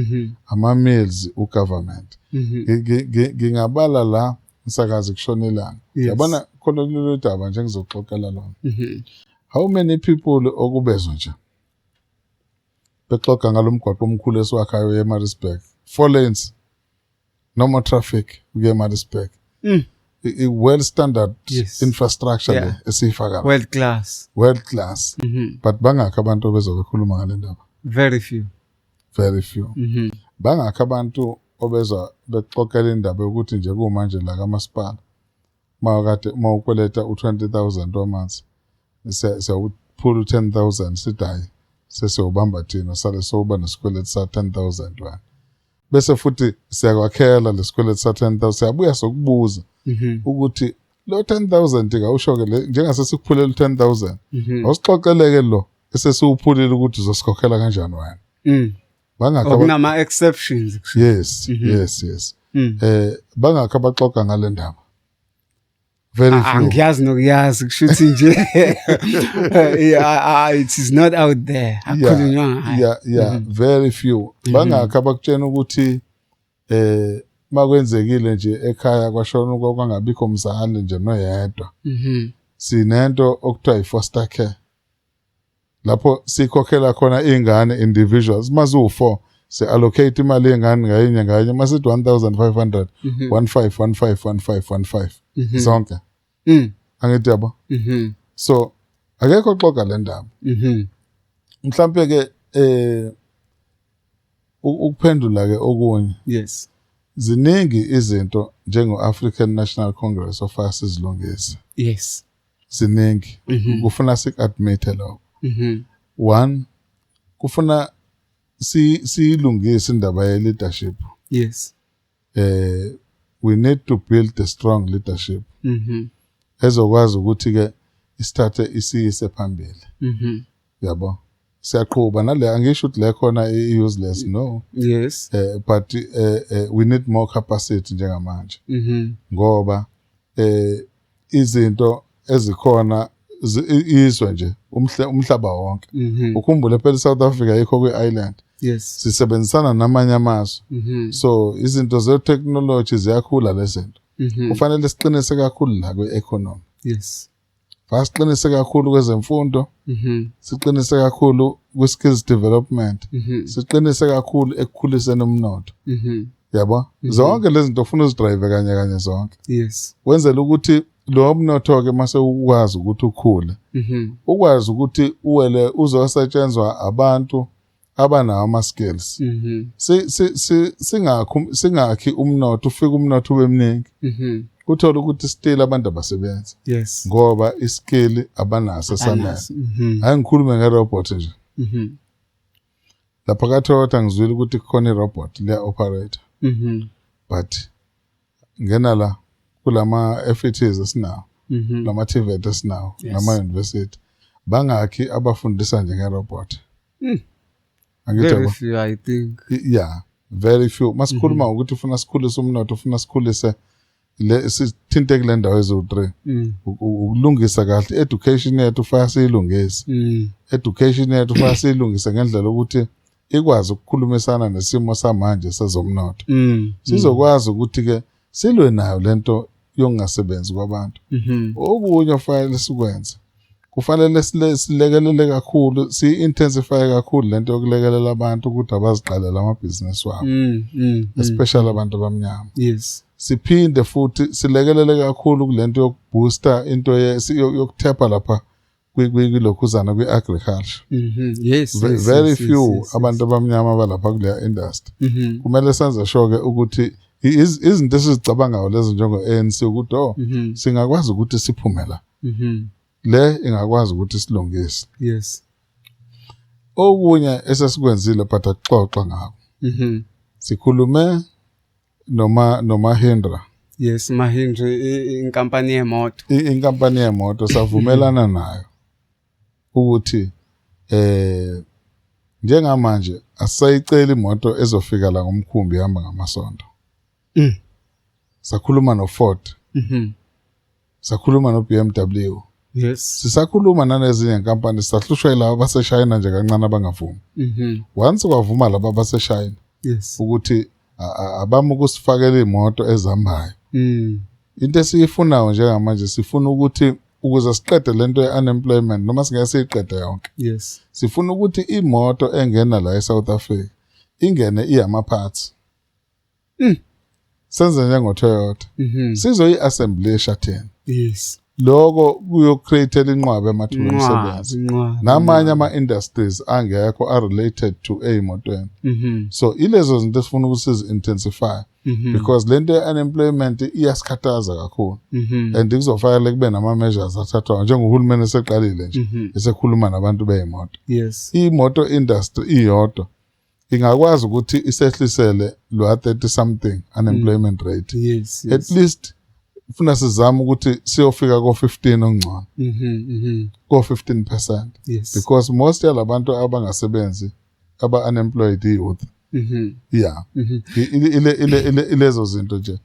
A: Ama-meals, u-government. Ngingabala la, msakazi, kushona ilanga. Yabona khona lolu daba nje ngizoxoxela lona. How many people okubezwa nje bexoxa ngalo mgwaqo omkhulu esiwakhayo eMaritzburg? Four lanes. No more traffic kuye eMaritzburg. I-well standard infrastructure le esiyifaka la.
B: World class.
A: World class. But bangakho abantu obezobe bekhuluma ngale ndaba?
B: Very few.
A: Very few. Bangakho abantu obezwa bexoxela indaba yokuthi nje kumanje la kamasipala, mawukade mawukweleta u20000 wamanzi, siyawuphula u10000, sithi hayi, sesiyobamba thina, sale soba nesikweletu sa 10000 wena, bese futhi siyakwakhela lesikweletu sa 10000, siyabuya sokubuza ukuthi lo 10000 kawusho ke le, njengase sikuphulela u10000, awusixoxeleke lo Esesiwuphulile ukuthi uzosikhokhela kanjani wena. Bangakho
B: Okunama exceptions.
A: Yes, yes. Bangakho abaxoxa ngale ndaba. Very few.
B: Angiyazi nokuyazi, kusho ukuthi nje yeah, it is not out there, akukhulunywa ngayo.
A: Yeah, very few. Bangakho abakutshena ukuthi makwenzekile nje ekhaya kwashona kwangabikho mzali nje noyedwa, sinento okuthiwa i-foster care, lapho sikhokhela khona ingane individuals. Maziwu-4, si-allocate imali yengane ngayinye ngayinye. Masithi 1500, 15 15 15 15 zonke, angithi yabo? So akekho oxoxa le ndaba. Mhlambe ke ukuphendula ke okunye, ziningi izinto njengo-African National Congress ofaka sizilungise. Ziningi, kufuna sik-admit lokho. One, kufuna siyilungise indaba ye-leadership. We need to build a strong leadership ezokwazi ukuthi ke isithathe isiyise phambili. Yabo, siyaqhuba nale, angisho ukuthi le khona i-useless, no. But we need more capacity njengamanje, ngoba izinto ezikhona izwe nje, umhlaba wonke, ukhumbule phela iSouth Africa ayikho kwi-island, sisebenzisana namanye amazwe. So izinto ze-technology ziyakhula lezi zinto. Kufanele siqinise kakhulu la kwi-economy. Siqinise kakhulu kwezemfundo, siqinise kakhulu kwi-skills development, siqinise kakhulu ekukhuliseni umnotho. Yabo, zonke lezi zinto ufuna uzidrive kanye kanye zonke, wenzela ukuthi lo mnotho ke mase ukwazi ukuthi ukhule, ukwazi ukuthi uwele uzosetshenzwa abantu abanawo ama skills. Si si si singakho singakhi umnotho, ufike umnotho ube mningi, uthola ukuthi still abantu abasebenzi, ngoba iskill abanaso esanele.
B: Anaso.
A: Hayi, ngikhulume ngerobot nje. Lapha ka-Toyota ngizwile ukuthi kukhona irobot liya operate, but ngena la kulama FETs esinawo, lama TVET esinawo, nama university, bangakhi abafundisa nje ngerobot? Angithi
B: Very
A: yabo?
B: few, I think.
A: Yeah, very few. Masikhuluma ngokuthi ufuna sikhulise umnotho, ufuna sikhulise le, sithinte kule ndawo eziwu-3. Ukulungisa kahle education yethu, ufaka siyilungise education yethu, ufaka siyilungise ngendlela ukuthi ikwazi ukukhulumisana nesimo samanje sezomnotho, sizokwazi ukuthi ke silwe nayo lento yokungasebenzi kwabantu. Okunye ofanele sikwenze, kufanele silekelele kakhulu, si-intensify kakhulu lento yokulekelela abantu ukuthi abaziqalele amabhizinisi wabo, especially abantu abamnyama. Siphinde futhi silekelele kakhulu kulento yokubooster into yokuthepha lapha kwilokhuzana kwi-agriculture. Very few abantu abamnyama abalapha kuleya industry. Kumele senze sure ke ukuthi izinto esizicabangayo lezo njengo-ANC ukuthi oh, singakwazi ukuthi siphume la, le ingakwazi ukuthi silungise. Okunye esesikwenzile but akuxoxwa ngako, sikhulume noma noMahindra.
B: Yes, Mahindra, inkampani yemoto.
A: Inkampani yemoto, savumelana nayo ukuthi njengamanje asisayicela imoto ezofika la ngomkhumbi ihamba ngamasondo. Sakhuluma noFord, sakhuluma no-BMW, sisakhuluma nalezinye inkampani. Sahlushwa yilaba baseShayina nje kancane abangavumi. Once kwavuma laba baseShayina ukuthi abame ukusifakela imoto ezihambayo, into esiyifunayo njengamanje, sifuna ukuthi ukuze siqede lento ye-unemployment, noma singeke siyiqede yonke, sifuna ukuthi imoto engena la eSouth Africa ingene iyama-parts. Senze njengo-Toyota, sizoyi-assemblisha thina. Lokho kuyocreate inqwaba yamathuba emisebenzi
B: Inqwaba.
A: namanye ama-industries angekho a-related to ey'motweni. So ilezo zinto esifuna ukuthi sizi-intensify, because lento ye-unemployment iyasikhathaza kakhulu, and kuzofanele kube nama-measures athathwayo njengohulumeni eseqalile nje, esekhuluma nabantu bey'moto. Imoto industry iyodwa ingakwazi ukuthi isehlisele lwa 30 something unemployment rate. At least Ufuna sizame ukuthi siyofika ko-15 ongcono, ko 15%, because most yalabantu abangasebenzi, aba unemployed, youth. Yeah. Ile ilezo zinto nje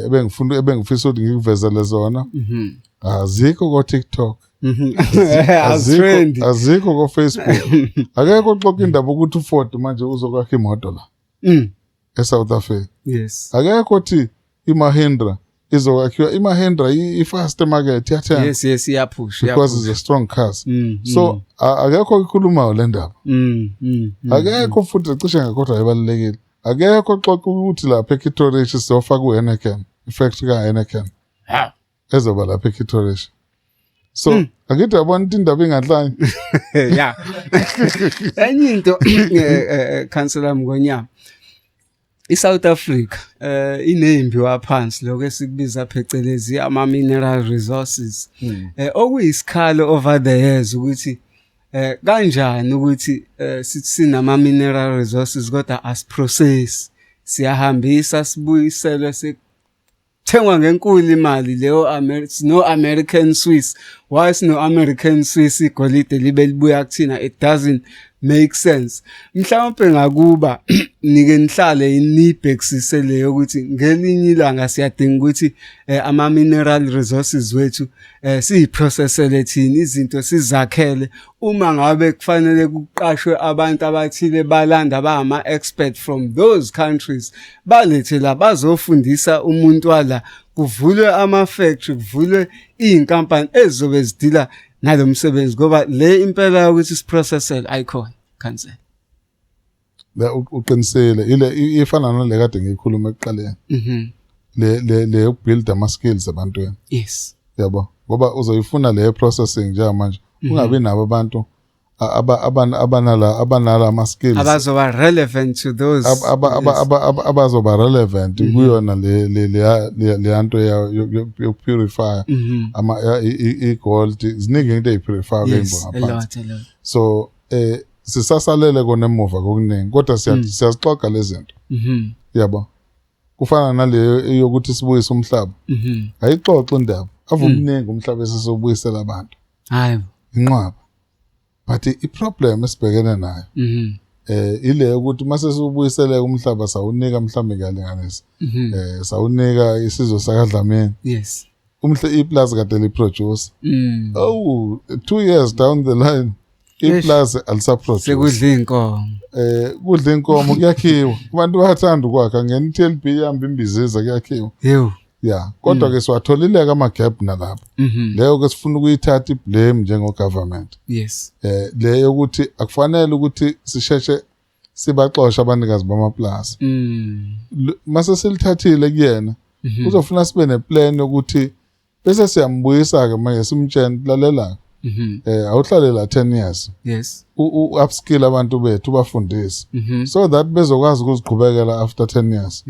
A: ebengifuna, ebengifisa ukuthi ngikuvezele zona. Azikho ko TikTok.
B: Azitrendi.
A: Azikho ko Facebook. Akekho oxoxa indaba ukuthi uFord manje uzokwakha imoto la eSouth Africa. Akekho othi iMahindra izokwakhiwa. iMahindra i-fast market, iyathenga
B: Yes, iyaphusha.
A: because it's a strong cars. So akekho ikhulumayo le ndaba. Akekho futhi, cishe ngakodwa ibalulekile, akekho xoxa ukuthi lapha eKitorish sizofaka uHeineken, ifactory kaHeineken ezoba lapha eKitorish. So angithi yabona ukuthi indaba inganhlanye.
B: Yeah. Enye into, Councillor Mngonyama, iSouth Africa inezimbiwa phansi, lokho esikubiza phecelezi ama mineral resources, okuyisikhalo over the years ukuthi kanjani ukuthi sithi sinama mineral resources kodwa asiprocess, siyahambisa, sibuyiselwe, sekuthengwa ngenkulu imali leyo. Sino American Swiss. Why sino American Swiss, igolide libe libuya kuthina? It doesn't make sense. Mhlawumbe ngakuba nike nihlale nibhekisise leyo ukuthi ngelinye ilanga siyadinga ukuthi ama mineral resources wethu siyiprocessele thina izinto, sizakhele. Uma ngabe kufanele kuqashwe abantu abathile, balanda abama expert from those countries, balethe la bazofundisa umuntu wala, kuvulwe ama factory, kuvulwe izinkampani ezizobe zidila nalomsebenzi, ngoba le impela ukuthi siprocessele ayikhona, councillor.
A: Uqinisile, ile ifana nale kade ngiyikhuluma ekuqaleni, le yokubuild ama skills ebantwini. Yabo, ngoba uzoyifuna le processing njengamanje, ungabi nabo abantu abanala ama skills
B: abazoba relevant to those
A: abazoba relevant kuyona le le nto yokupurify ama i-gold. Ziningi into eyipurify
B: A lot, a lot.
A: So sisasalele kona emuva kokuningi, kodwa siyazixoxa lezi zinto. Yabo, kufana naleyo yokuthi sibuyise umhlaba. Ayixoxe indaba ave umningi umhlaba esesobuyisela abantu.
B: Hayi.
A: Inqwaba, but i-problem esibhekene nayo ile ukuthi mase siwubuyisele umhlaba, sawunika, mhlawumbe ngiyalinganisa, sawunika isizwe sakaDlamini. Umhle iplaza kade liproduce. Oh, 2 years down the line, iplaza alisaproduce.
B: Sekudla inkomo.
A: Kudla inkomo, kuyakhiwa. Abantu bayathanda ukwakha, ngena i-TLB ihamba imbiziza, kuyakhiwa. Ya, kodwa ke siwatholile ke ama gap nalapho. Leyo ke sifuna ukuyithatha iblame njengo government. Le yokuthi akufanele ukuthi sisheshe sibaxosha abanikazi bamaplaza. Mase silithathile kuyena, kuzofuna sibe neplan yokuthi bese siyambuyisa ke manje, simtshela, lalela, awuhlale la 10 years, u upskill abantu bethu, ubafundise so that bezokwazi ukuziqhubekela after 10 years.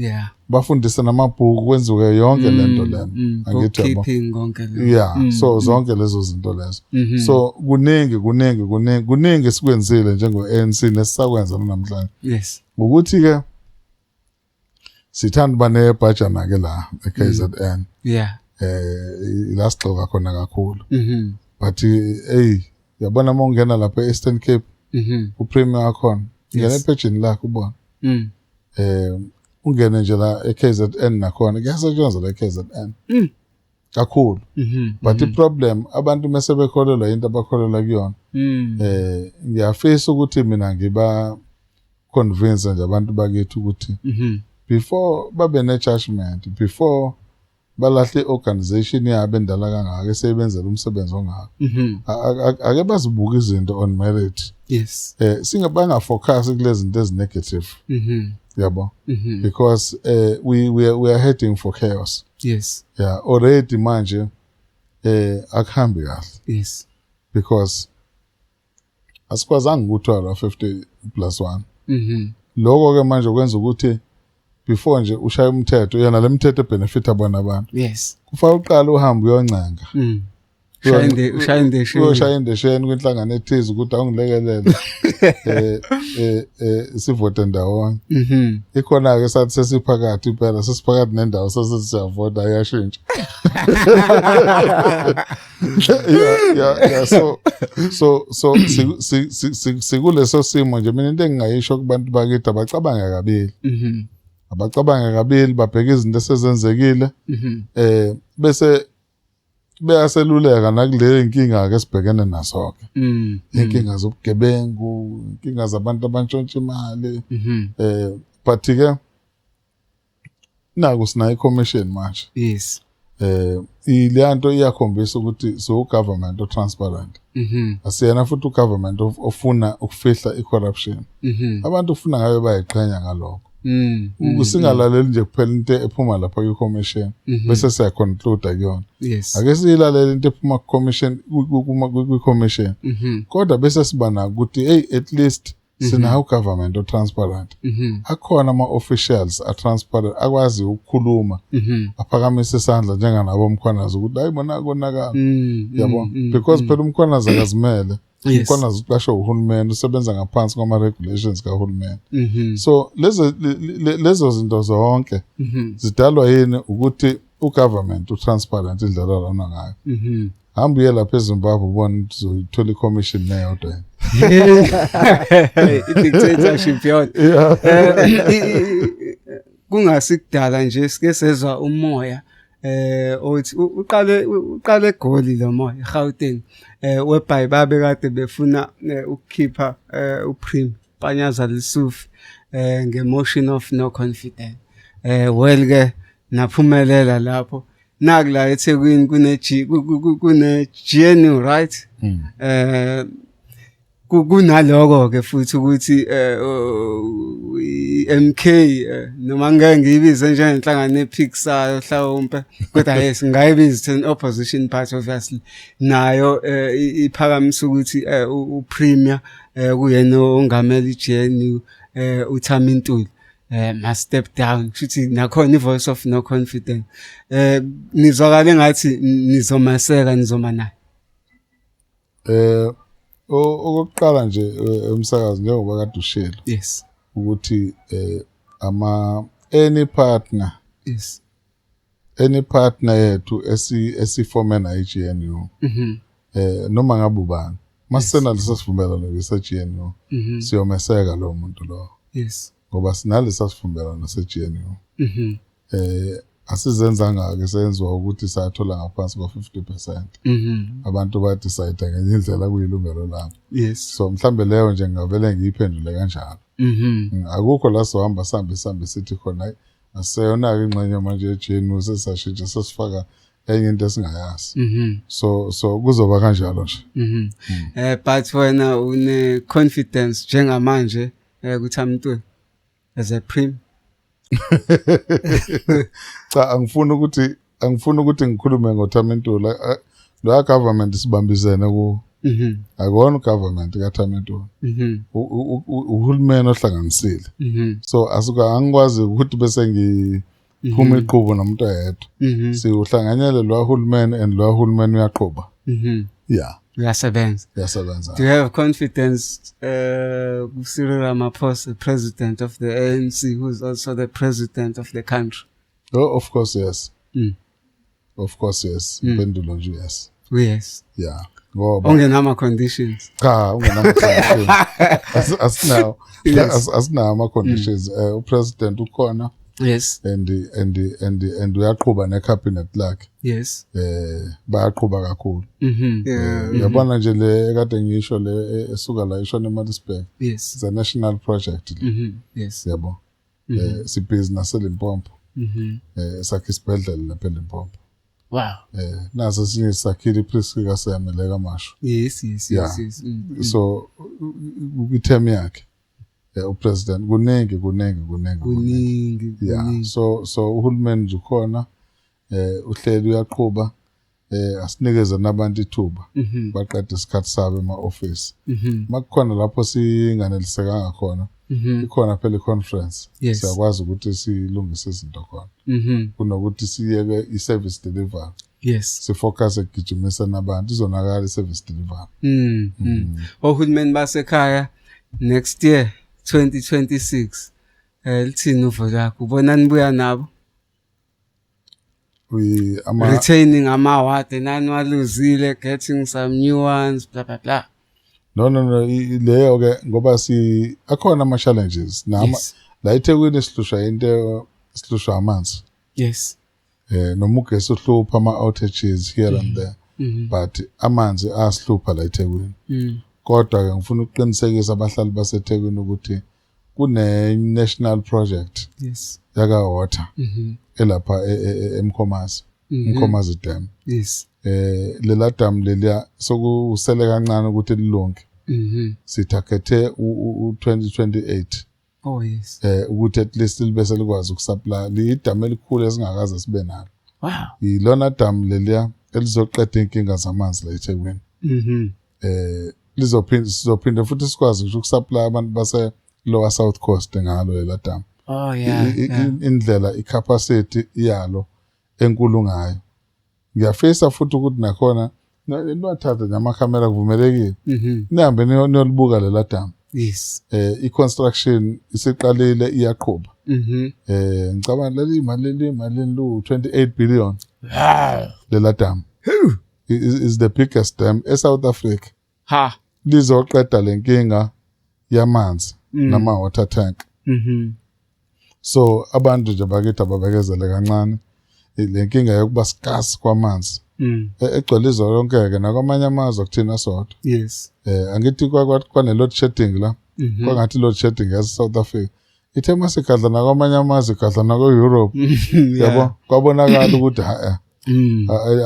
A: Bafundise namabhuku, kwenziwe yonke lento lena.
B: Angithi yabo? Bookkeeping, konke lokho.
A: Yeah, so zonke lezo zinto lezo. So kuningi, kuningi, kuningi, kuningi esikwenzile njengo ANC nesisakwenza namhlanje. Ukuthi ke sithanda uba nebhajana ke la eKZN. La sigxoka khona kakhulu. But hey, yabona uma ungena lapha e-Eastern Cape, upremier wakhona, ngena ephejini lakhe ubona. Ungene nje la eKZN nakhona kuyasetshenzwa la eKZN. Kakhulu. But i-problem, abantu mase bekholelwa into abakholelwa kuyona. Ngiyafisa ukuthi mina ngiba convince nje abantu bakithi ukuthi before babe ne judgment, before balahle i-organization yabo endala kangaka, esebenzela umsebenzi ongaka, ake bazibuke izinto on merit. Singabanga focus kulezi zinto ezinegative. Yabo, because we are heading for chaos. Yeah, already manje akuhambi kahle because asikwazanga ukuthwala 50 plus 1. Lokho ke manje kwenza ukuthi before nje ushaya umthetho, yona le mthetho benefit abona abantu, kufanele uqale uhambe uyoncenga.
B: Ushaya indesheni.
A: Uyoshaya indesheni kwinhlangano ethize ukuthi awungilekelele sivote ndawonye. Ikhona-ke sathi sesiphakathi impela, sesiphakathi nendawo, sesithi siyavota, iyashintsha. Yeah, so sikuleso simo nje. Mina into engingayisho kubantu bakithi, abacabange kabili. Abacabange kabili, babheke izinto esezenzekile, bese beyaseluleka nakule inkinga ke esibhekene nazo ke, inkinga zobugebengu, inkinga zabantu abantshontsha imali. But ke naku sinayo i-commission manje. Ileyanto iyakhombisa ukuthi so government o transparent. Asiyena futhi ugovernment ofuna ukufihla i-corruption. Abantu ufuna ngabe bayiqhenya ngalokho. Singalaleli nje kuphela into ephuma lapha kwi-commission bese siyaconclude kuyona. Ake siyilalele into ephuma ku-commission, kwi-commission, kodwa bese siba nako ukuthi hey, at least sinawo government o-transparent. Akhona ama-officials a-transparent akwazi ukukhuluma, aphakamise isandla njenganabo uMkhwanazi ukuthi hayi bona konakala, yabo, because phela uMkhwanazi akazimele. UMkhwanazi uqashwe uhulumeni, usebenza ngaphansi kwama-regulations kahulumeni. So lezo zinto zonke zidalwa yini? Ukuthi ugovernment utransparent, indlela lona ngayo. Hamba uye lapha eZimbabwe, ubone ukuthi uzoyithola i-commission neyodwa yini.
B: I-dictatorship yodwa. Kungasikudala nje sike sezwa umoya othi uqale eGoli lo moya, eGauteng, whereby babe kade befuna ukukhipha uPrem Panyaza Lesufi nge-motion of no confidence. Well ke naphumelela lapho. Naku la eThekwini kune G kune GNU, right? Kunaloko ke futhi ukuthi i-MK, noma ngeke ngiyibize njengenhlangano ephikisayo mhlawumbe, kodwa yes, ngayibiza an opposition party obviously, nayo iphakamisa ukuthi uPremier, kuyena ongamela i-GNU, uThami Ntuli, must step down. Kushuthi nakhona i-voice of no confidence. Nizwakala engathi nizomaseka, nizoma naye.
A: Okokuqala nje, umsakazi, njengoba kade ushilo ukuthi ama any partner, any partner yethu esifome nayo i-GNU, noma ngabe ubani, masisenaleso sivumelwano se-GNU, siyomeseka lo muntu lo, ngoba sinalesa sivumelwano se-GNU. Asizenzanga ke, senziwa ukuthi sathola ngaphansi kwa-50%. Abantu badecide ngenye indlela, kuyilungelo labo. So mhlambe leyo nje ngavele ngiyiphendule kanjalo. Akukho la sohamba sihambe sihambe sithi khona hayi, asiseyona-ke ingxenye manje ye-GNU, sesashintsha, sesifaka enye into esingayazi. So kuzoba kanjalo nje.
B: But wena une confidence njengamanje kuThami Ntuli as a prim?
A: Cha, angifuni ukuthi ngikhulume ngoThami Ntuli. Loya government sibambisene ku akona ugovernment kaThami Ntuli. Uhulumeni ohlanganisile. So asuka angikwazi ukuthi bese ngiphuma iqhubu nomuntu oyedwa. Siwuhlanganyele lo hulumeni and lo hulumeni uyaqhuba. Yeah.
B: Uyasebenza.
A: Uyasebenza.
B: Do you have confidence Cyril Ramaphosa, president of the ANC, who is also the president of the country?
A: Oh, of course yes. Of course yes. Impendulo nje yes.
B: Yes.
A: Yeah. Ngoba
B: Ongenama conditions.
A: Cha, ungenama conditions. Asinawo. Asinawo ama conditions. Upresident ukhona and uyaqhuba necabinet lakhe. Bayaqhuba kakhulu. Uyabona nje le ekade ngisho le esuka la ishona eMaritzburg. It's a national project le. Yabo. Sibhizi naseLimpopo. Sakhe isibhedlela lapha eLimpopo. Naso esinye sakhile iPriests kaSeme le kaMashu. So kwi-term yakhe upresident, kuningi kuningi kuningi.
B: Kuningi.
A: Yeah. So uhulumeni nje ukhona, uhleli uyaqhuba, asinikeze nabantu ithuba baqede isikhathi sabo ema-office. Makukhona lapho singanelisekanga khona, ikhona phela i-conference, siyakwazi ukuthi silungise izinto khona kunokuthi siyeke i-service delivery. Sifocus ekugijimiseni abantu, izonakala i-service delivery.
B: Ohulumeni basekhaya next year 2026, lithini uvo lwakho? Ubona nibuya nabo?
A: We ama
B: Retaining ama-ward enaniwaluzile, getting some new ones, blah blah blah.
A: No, leyo ke ngoba si akhona ama challenges nama la eThekwini sihlushwa into, sihlushwa amanzi. Noma ugesi uhlupha, ama outages here and there, but amanzi asihlupha la eThekwini. Kodwa ke ngifuna ukuqinisekisa abahlali baseThekwini ukuthi kune national project yaka water elapha eMkhomazi, Mkhomazi Dam. Lela dam leliya sokusele kancane ukuthi lilunge. Sitargethe u-2028 ukuthi at least libe selikwazi ukusupply. Liyidamu elikhulu esingakaze sibe nalo. Ilona damu leliya elizoqeda inkinga zamanzi la eThekwini. Lizophinda, sizophinda futhi sikwazi ngisho ukusupply abantu base Lower South Coast ngalo lela damu. Indlela icapacity yalo enkulu ngayo, ngiyafisa futhi ukuthi nakhona niwathathe namakhamera, kuvumelekile, nihambe niyolibuka lela damu. I-construction isiqalile, iyaqhuba. Ngicabanga leli imali lu 28 billion. Lela damu is the biggest dam eSouth Africa. Lizoqeda lenkinga yamanzi nama water tank. So abantu nje bakithi ababekezele kancane, le nkinga yokuba scarce kwamanzi egcwele izwe lonke ke nakwamanye amazwe, kuthina sodwa. Angithi kwane load shedding la? Kwangathi load shedding yase South Africa, ithe masigadla nakwamanye amazwe, igadla nako Europe. Yabo, kwabonakala ukuthi ha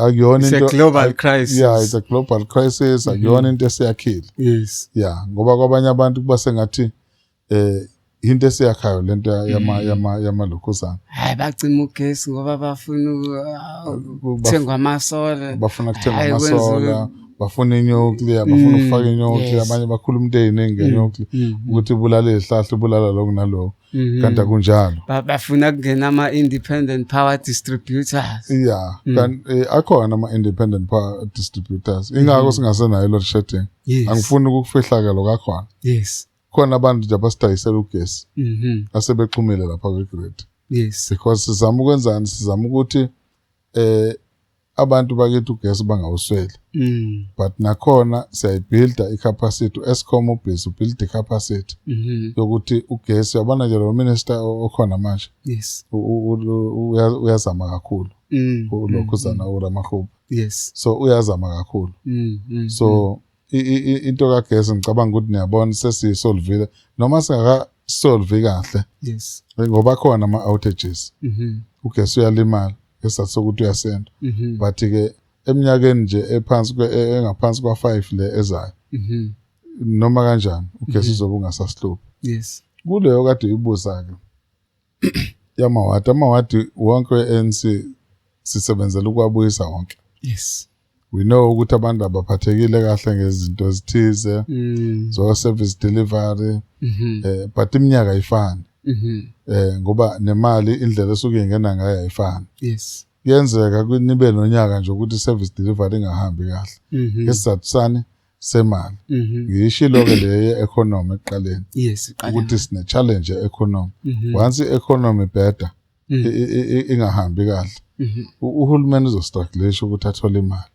A: akuyona
B: It's a
A: into
B: global crisis.
A: Yeah, it's a global crisis, akuyona into esiyakhile. Yeah, ngoba kwabanye abantu kuba sengathi into esiyakhayo lento yama yamalokhuzana.
B: Hayi, bacima ugesi ngoba bafuna ukuthengwa amasola.
A: Bafuna kuthenga
B: Hhayi,
A: amasola, bafuna inuclear, bafuna ukufaka inuclear. Abanye bakhuluma into ey'ningi ngenuclear, ukuthi ibulala iy'hlahla, ibulala lokhu nalokhu, kanti akunjalo.
B: Bafuna kungena ama-independent power distributors.
A: Yeah, kanti akhona ama-independent power distributors, ingakho singasenayo i-load shedding. Angifuni ukukufihla-ke lokho, akhona. Khona abantu nje abasidayisela ugesi asebexhumile lapha kwi-grid, because sizama ukwenzani? Sizama ukuthi abantu bakithi ugesi bangawusweli, but nakhona siyayibuilda i-capacity. U-Eskom ubhizi ubuild i-capacity yokuthi ugesi, uyabona nje lo minister okhona manje, uyazama kakhulu, ulokhuzana uRamokgopa. So uyazama kakhulu. So into kagesi ngicabanga ukuthi niyabona sesiyisolvile, noma singaka-solve kahle, ngoba khona ama-outages, ugesi uyalimala ngesizathu sokuthi uyasenda, but ke eminyakeni nje ephansi engaphansi kwa-5 le ezayo, noma kanjani ugesi uzobe ungasasihluphi. Kuleyo kade uyibuza-ke yamawadi, amawadi wonke we-ANC sisebenzela ukuwabuyisa wonke. We know ukuthi abantu abaphathekile kahle ngezinto ezithize zo service delivery, but iminyaka ayifani, ngoba nemali indlela esuke ingena ngayo ayifani. Kuyenzeka nibe nonyaka nje ukuthi service delivery ingahambi kahle ngesizathu sani? Semali. Ngiyishilo-ke le ye-economy ekuqaleni,
B: Iqale
A: ukuthi sine challenge ye-economy. Once i-economy better, ingahambi kahle, uhulumeni uzostrugglisha ukuthi athole imali.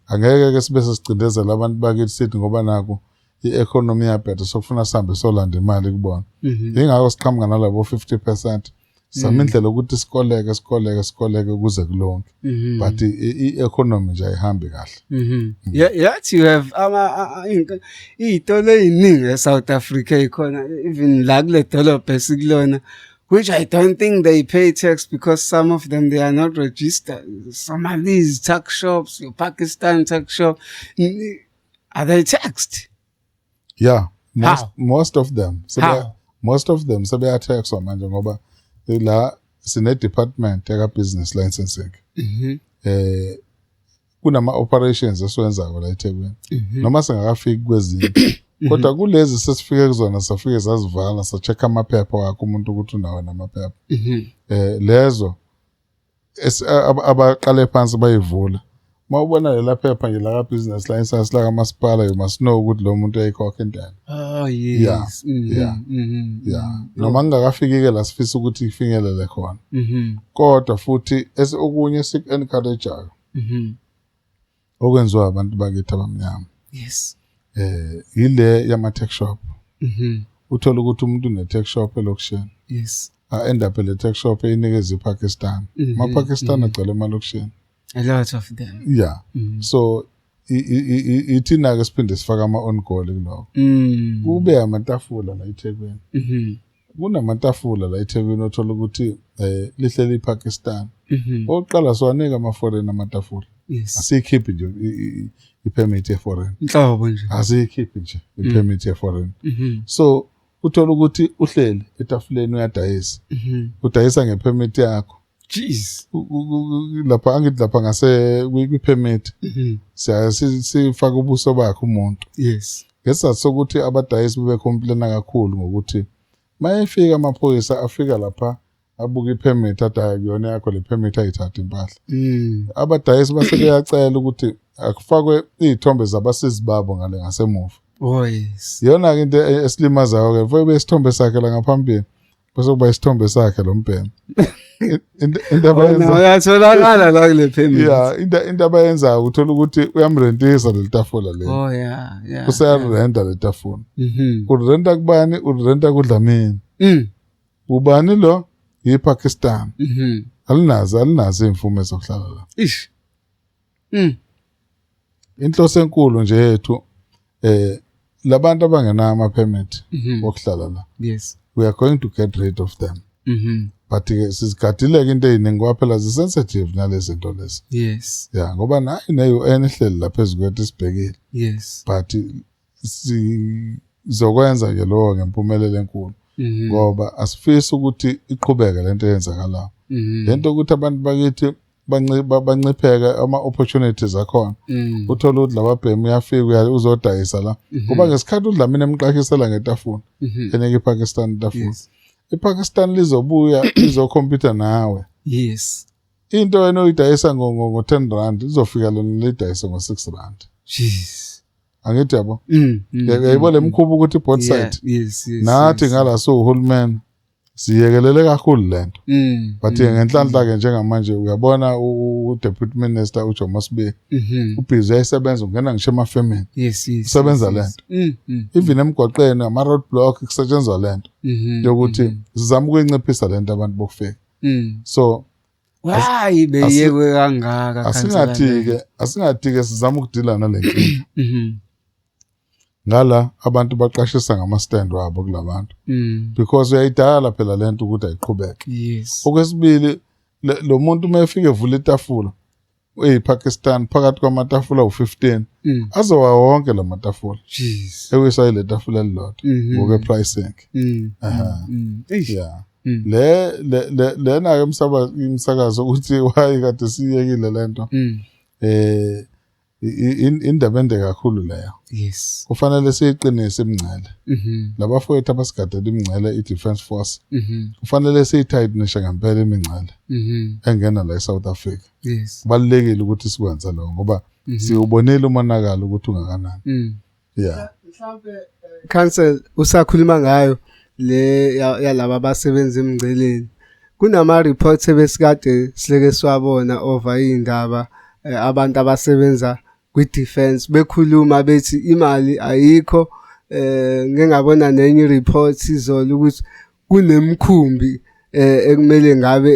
A: Angeke ke sibe sesicindezela abantu bakithi sithi ngoba naku i-economy iyabheda, sokufuna sihambe solanda imali kubona. Yingakho siqhamuka nalabo 50%, sizama indlela ukuthi sikoleke, sikoleke, sikoleke kuze kulonke, but i-economy nje ayihambi kahle.
B: Yeah, yathi you have ama iy'tolo ey'ningi e-South Africa ey'khona, even la kule dolobha esikulona, which I don't think they pay tax because some of them, they are not registered. Somalis tuck shops, your Pakistan tuck shop, are they taxed?
A: Yeah, most,
B: How?
A: most of them
B: How?
A: Most of them sebeyataxwa manje, ngoba la sine department yaka business licensing. Kunama operations esiwenzayo la eThekwini, noma singakafiki kwezinye, kodwa kulezi sesifike kuzona safike sazivala, sa-check amaphepha wakhe umuntu ukuthi unawo namaphepha. Lezo Abaqale phansi bayivula. Uma ubona lela phepha nje laka business license la kamasipala, you must know ukuthi lo muntu uyayikhokha intela. Yeah. Yeah, noma kungakafiki-ke la sifisa ukuthi ifinyelele khona, kodwa futhi okunye esiku-encourage-ayo okwenziwa abantu bakithi abamnyama ile yama-tuck shop. Uthola ukuthi umuntu une-tuck shop elokishini, a-end up le tuck shop eyinikeza iPakistan. Ama-Pakistan agcwele emalokishini.
B: A lot of them.
A: Yeah. So ithina-ke siphinde sifake ama-on goal kuloko. Kube amatafula la eThekwini. Kunamatafula la eThekwini othola ukuthi lihleli iPakistan. Okokuqala, siwanika ama-foreign amatafula. Asiyikhiphi nje i-permit ye-foreign.
B: Inhlobo nje.
A: Asiyikhiphi nje i-permit ye-foreign. So uthola ukuthi uhleli etafuleni uyadayisa. Udayisa ngepermit yakho.
B: Jeez.
A: Lapha angithi lapha ngase kwi-permit siya sifaka ubuso bakhe umuntu. Ngesizathu sokuthi abadayisi bebe complaina kakhulu ngokuthi mayefika amaphoyisa, afika lapha abuka ipermit, athi, "Hayi, kuyona yakho le permit," ayithatha impahla. Abadayisi base beyacela ukuthi akufakwe iy'thombe zabasizi babo ngale ngasemuva. Iyona-ke into esilimazayo-ke, mfo, isithombe sakhe la ngaphambili bese kuba isithombe sakhe lo mbhemu. Into
B: Wena
A: abayenza
B: uyatholakala la kule permit.
A: Yeah, into abayenzayo, uthola ukuthi uyamrentisa leli tafula leli. Useyarenta le tafula. Urenta kubani? Urenta kuDlamini. Ubani lo? YiPakistan. Alinazo imvume zokuhlala la.
B: Ish.
A: Inhloso enkulu nje yethu, labantu abangenayo ama permit okuhlala la, we are going to get rid of them. But ke sizigadile ke into eziningi ngoba phela zi-sensitive nalezi zinto lezi. Yeah, ngoba nayi ne-UN ihleli lapha phezu kwethu sibhekile. But sizokwenza nje lokho ngempumelelo enkulu ngoba asifisi ukuthi iqhubeke lento eyenzakalayo. Lento ukuthi abantu bakithi bancipheke ama-opportunities akhona. Uthola ukuthi lababhemi uyafika uzodayisa la. Ngoba ngesikhathi uDlamini emqashisela ngetafula, enika iPakistan itafula. IPakistan lizobuya lizokhompyutha nawe. Into wena oyidayisa ngo-10 rand, izofika lona lidayise ngo-6 rand.
B: Jeez.
A: Angithi yabo? Uyayibona le mkhuba ukuthi both side.
B: Yes.
A: Nathi ngala siwuhulumeni siyekelele kakhulu lento. But ngenhlanhla ke njengamanje uyabona u-deputy minister uJomo Sibiya ubhizi, uyayisebenza, ungena ngisho emafemini. Usebenza lento. Even emgwaqeni ama road block kusetshenzwa lento yokuthi sizama ukuyinciphisa lento abantu bokufika. So
B: Why beyekwe kangaka?
A: Asingathi ke asingathi ke sizama ukudila nale nkinga. Ngala abantu baqashisa ngama stand wabo kulabantu because uyayidala phela lento ukuthi ayiqhubeke. Okwesibili, lo muntu uma efika evula itafula eyiPakistan phakathi kwamatafula u15, azowa wonke la matafula, ewisa ile tafula elilodwa ngoke pricing. Aha.
B: Eish.
A: Yeah. Le lena ke umsakazo ukuthi why kade siyekile lento, indaba ende kakhulu leyo. Kufanele siyiqinise imingcele. Labafowethu abasigadela imingcele, i-defense force, kufanele siyitightenishe ngempela imingcele engena la eSouth Africa. Kubalulekile ukuthi sikwenze lokho ngoba siwubonile umonakalo ukuthi ungakanani. Yeah.
B: Mhlambe, council, usakhuluma ngayo le yalaba abasebenza emngceleni, kunama reports ebesikade sileke siwabona over indaba, abantu abasebenza kwi-defense bekhuluma bethi imali ayikho. Ngike ngabona nenye report izolo ukuthi kunemkhumbi ekumele ngabe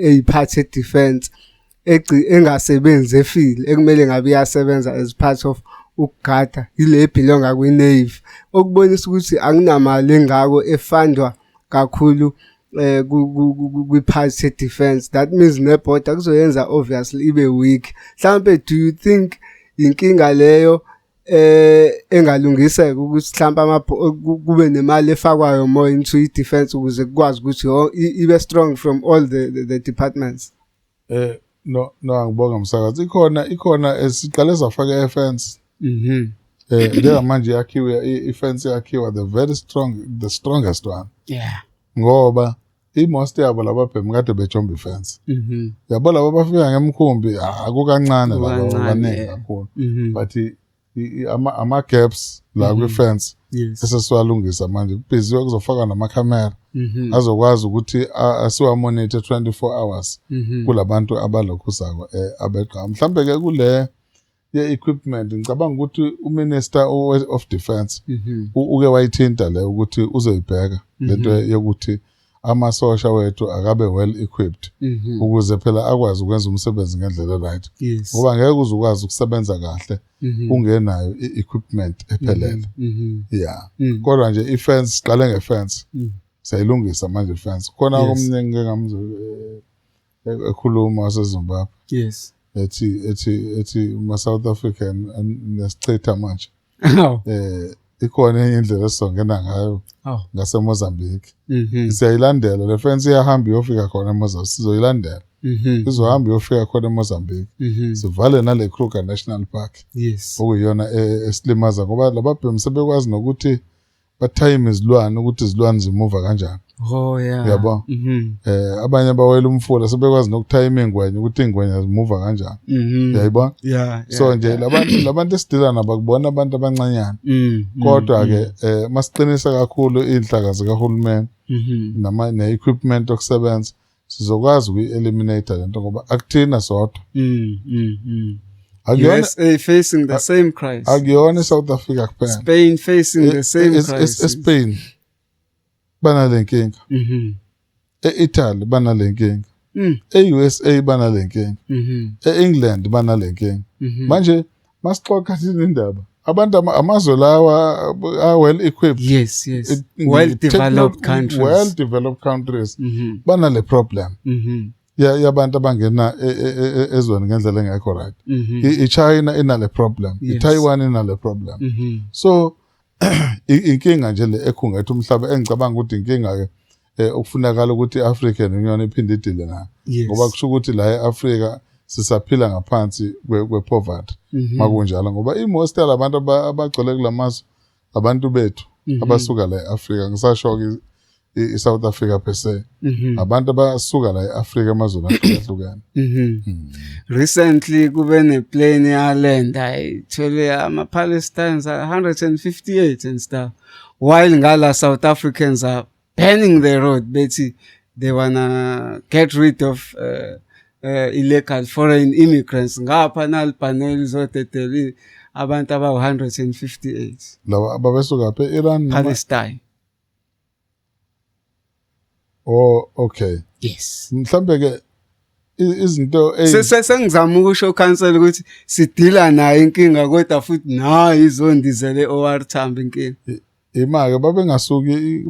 B: eyiphathe defense engasebenzi, efile, ekumele ngabe iyasebenza as part of ukugada ile belonga kwi-navy, okubonisa ukuthi akunamali engako efandwa kakhulu kwi-part ye-defense. That means ne-border kuzoyenza obviously ibe weak. Mhlambe do you think inkinga leyo engalungiseka ukuthi mhlawumbe kube nemali efakwayo more into i-defense ukuze kukwazi ukuthi ibe strong from all the departments?
A: No, angibonga msakazi. Ikhona esiqale safaka e-fence. Njengamanje yakhiwe i-fence, yakhiwa the very strong, the strongest one. Ngoba I-most yabo lababhemi kade bejomba ifence. Yabo laba bafika ngemkhumbi, akukancane laba,
B: Kukancane,
A: baningi kakhulu. But ama-gaps la kwi-fence esesiwalungisa manje, kubhiziwe kuzofakwa namakhamera azokwazi ukuthi asiwa-monitor 24 hours kulabantu abalokhuzako abeqa. Mhlambe ke kule ye-equipment, ngicabanga ukuthi uMinister of Defense uke wayithinta le ukuthi uzoyibheka lento yokuthi amasosha wethu akabe well equipped ukuze phela akwazi ukwenza umsebenzi ngendlela right, ngoba ngeke uze ukwazi ukusebenza kahle ungenayo i-equipment ephelele. Yeah, kodwa nje i-fence, siqale nge-fence, siyayilungisa manje i-fence khona. Omunye ngike ngamzwa ekhuluma waseZimbabwe ethi ma South African nesichitha manje. Ikhona enye indlela esizongena ngayo ngaseMozambique. Siyayilandela le fence, iyahamba iyofika khona eMozambique, sizoyilandela. Izohamba iyofika khona eMozambique, sivale nale Kruger National Park okuyiyona esilimaza, ngoba lababhemi sebekwazi nokuthi ba-time izilwane ukuthi izilwane zimuva kanjani. Uyabo? Abanye bawela umfula, sebekwazi noku-time ingwenya ukuthi ingwenya zimuva kanjani. Uyayibona?
B: Yeah.
A: So nje labantu esidila nabo akubona abantu abancanyana. Kodwa ke masiqinisa kakhulu inhlaka zikahulumeni nama ne-equipment yokusebenza, sizokwazi ukuyi-eliminate lento, ngoba akuthina sodwa. Akuyona
B: USA facing the same crisis.
A: Akuyona i-South Africa kuphela.
B: Spain facing the same crisis.
A: eSpain banale nkinga. E-Italy banale nkinga. E-USA banale nkinga. E-England banale nkinga. Manje masixoxa thina indaba, abantu amazwe lawa are well equipped.
B: Well developed countries.
A: Well developed countries banale problem yabantu abangena ezweni ngendlela engekho right. I-China inale problem. I-Taiwan inale problem. So inkinga nje le ekhungethe umhlaba, engicabanga ukuthi inkinga ke okufunakala ukuthi i-African Union iphinde i-deale nayo, ngoba kusho ukuthi la e-Afrika sisaphila ngaphansi kwe-poverty makunjalo, ngoba i-most yalabantu abagcwele kulamazwe abantu bethu abasuka la e-Afrika. Ngisasho-ke i-South Africa per se, abantu abasuka la e-Afrika emazweni ahlukahlukene.
B: Recently kube ne-plane yalenda ithwele ama-Palestinians 158 and stuff, while ngala South Africans are banning the road, bethi they wanna get rid of illegal foreign immigrants. Ngapha nalibhaneli lizodedela abantu abawu-158.
A: Laba ababesuka phi, e-Iran
B: Palestine.
A: Oh, okay.
B: Yes.
A: Mhlambe ke izinto
B: Sengizama ukusho, council, ukuthi sidila nayo inkinga, kodwa futhi nayo izondizele OR Tambo inkinga.
A: Ima-ke babengasuki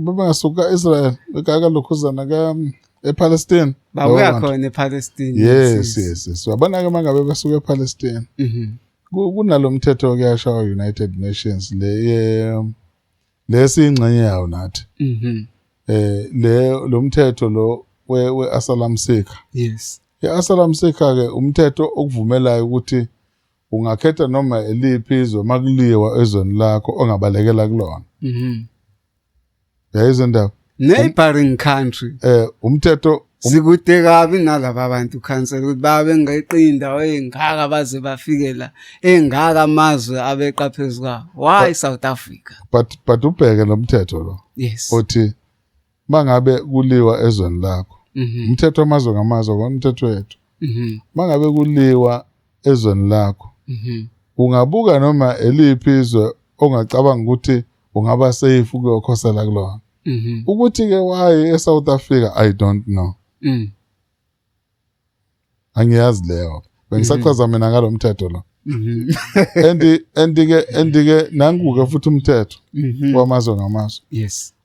A: ka-Israel kalokhuzana ka ePalestine.
B: Babuya
A: Labo bantu.
B: Khona ePalestine.
A: Yes, uyabona-ke uma ngabe basuka ePalestine, kunalo mthetho kuyashawa United Nations le lesiyingxenye yawo nathi. Le lo mthetho lo we asylum seeker. I-asylum seeker ke umthetho okuvumelayo ukuthi ungakhetha noma eliphi izwe makuliwa ezweni lakho ongabalekela kulona. Yayizwa indaba?
B: Neighboring country.
A: Umthetho
B: Sikude kabi nalaba bantu, council, ukuthi babe ngeqi indawo ey'ngaka baze bafike la, engaka amazwe abeqa phezu kwawo. Why South Africa?
A: But ubheke lo mthetho lo othi mangabe kuliwa ezweni lakho, umthetho wamazwe ngamazwe, umthetho wethu, mangabe kuliwa ezweni lakho, ungabuka noma eliphi izwe ongacabanga ukuthi ungaba safe ukuyokhosela kulona. Ukuthi ke why eSouth Africa, I don't know. Angiyazi leyo, bengisachaza mina ngalo mthetho lo. And ke nangu ke futhi umthetho wamazwe ngamazwe,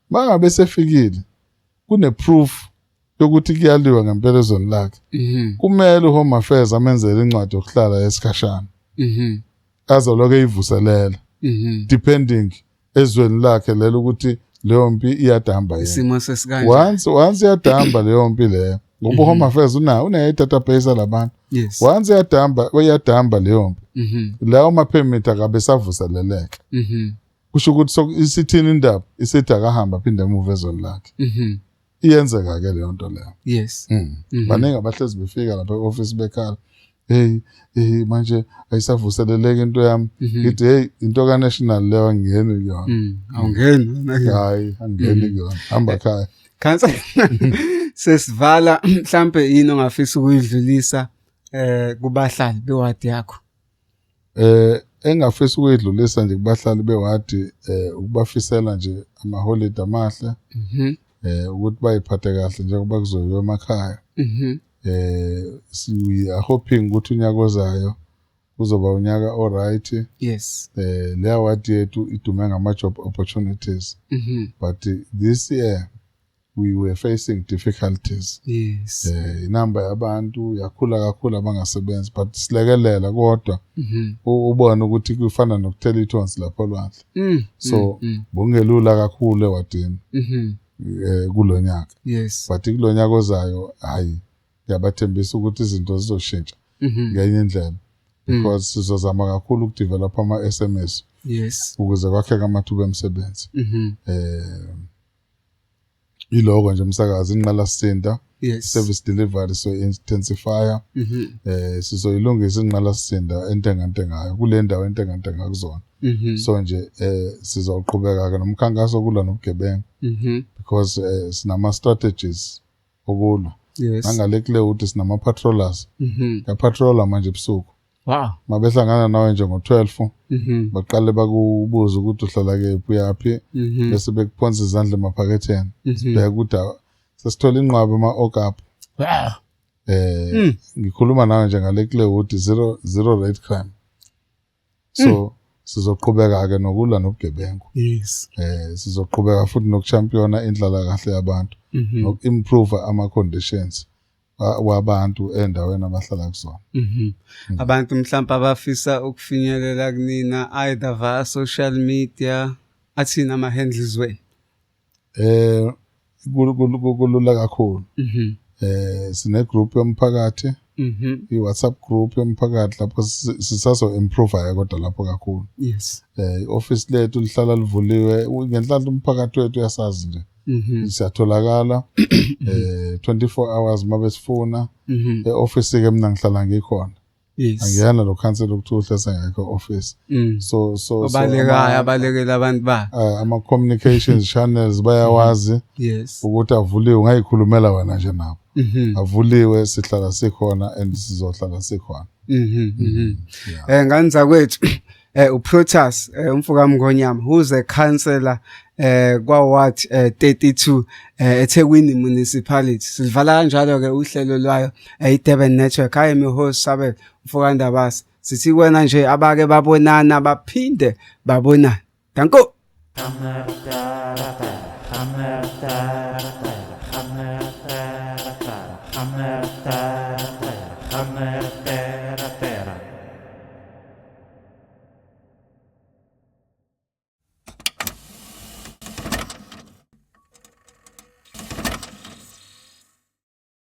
A: mangabe sefikile kune proof yokuthi kuyaliwa ngempela ezweni lakhe, kumele uHome Affairs amenzele incwadi yokuhlala yesikhashana azoloke eyivuselela, depending ezweni lakhe lelo ukuthi leyo mpi iyadamba yini.
B: Isimo sesikanjani.
A: Once iyadamba leyo mpi leyo, ngoba uHome Affairs unayo unayo i-database yalabantu. Once iyadamba leyo mpi, lawo ma-permit akabe savuseleleka. Kusho ukuthi isithini indaba, isithi akahamba aphinde emuva ezweni lakhe. Iyenzeka ke leyo nto leyo.
B: Yes.
A: Baningi abahlezi befika lapha e-office bekhala, hey, hey, manje ayisavuseleleki into yami. Ngithi, hey, into ka-national leyo, angingeni kuyona.
B: Awungeni wena ke.
A: Hayi, angingeni kuyona, hamba khaya.
B: Khansa, sesivala, mhlambe yini ongafisa ukuyidlulisa kubahlali bewadi yakho?
A: Engafisa ukuyidlulisa nje kubahlali bewadi, ukubafisela nje amaholide amahle, ukuthi bayiphathe kahle njengoba kuzoyiwa emakhaya. We are hoping ukuthi unyaka ozayo kuzoba unyaka o-right. Leya wadi yethu idume ngama job opportunities, but this year we were facing difficulties. Inamba yabantu yakhula kakhulu abangasebenzi, but silekelela kodwa ubone ukuthi kufana nokuthela ithonsi lapho olwandle. So bungelula kakhulu ewadini kulonyaka. But kulonyaka ozayo, hayi, ngiyabathembisa ukuthi izinto zizoshintsha ngenye indlela, because sizozama kakhulu ukudevelop ama-SMEs ukuze kwakheke amathuba emisebenzi. Iloko nje, umsakazi, inqalasizinda, service delivery, so intensify. Sizoyilungisa inqalasizinda entengantengayo kule ndawo entengantenga kuzona. So nje sizoqhubeka ke nomkhankaso okulwa nobugebengu, because sinama strategies okulwa. Nangale kule ukuthi sinama patrollers, yapatrola manje ebusuku. Mabehlangana nawe nje ngo-12, baqale bakubuza ukuthi uhlala kephi, uyaphi, bese bekuphonsa izandla emaphaketheni. Sibheke ukuthi sesithola inqwaba ama-okapi. Ngikhuluma nawe nje ngale kule ukuthi zero, zero rate crime. So sizoqhubeka ke nokulwa nobugebengu. Sizoqhubeka futhi nokuchampiona indlala kahle yabantu, noku-improve ama-conditions wabantu endaweni abahlala kuzona.
B: Abantu mhlawumbe abafisa ukufinyelela kunina either via social media, athini ama handles wenu?
A: Kulula kakhulu. Sine group yomphakathi, i-WhatsApp group yomphakathi lapho sisazo improve kodwa lapho kakhulu. I-office lethu lihlala livuliwe. Ngenhlanhla umphakathi wethu uyasazi nje. Siyatholakala 24 hours mabesifuna. E-office ke mina ngihlala ngikhona. Angiyena lo khansela ukuthi uhle sengekho office. So
B: Obalekayo, abalekela abantu bakhe.
A: Ama communications channels bayawazi ukuthi avuliwe, ungayikhulumela wena nje nabo. Avuliwe, sihlala sikhona and sizohlala sikhona.
B: Mhm. Ngani zakwethu, uProtas umfoka Mngonyama, who's a councillor kwa ward 32 eThekwini Municipality. Sivala kanjalo ke uhlelo lwayo iDurban Network. I am your host, Sabel umfoka Ndabasi. Sithi kuwena nje, abake babonana baphinde babonana. Danko. Hammer, da, da, hammer, da, da, hammer, da, da, hammer, da.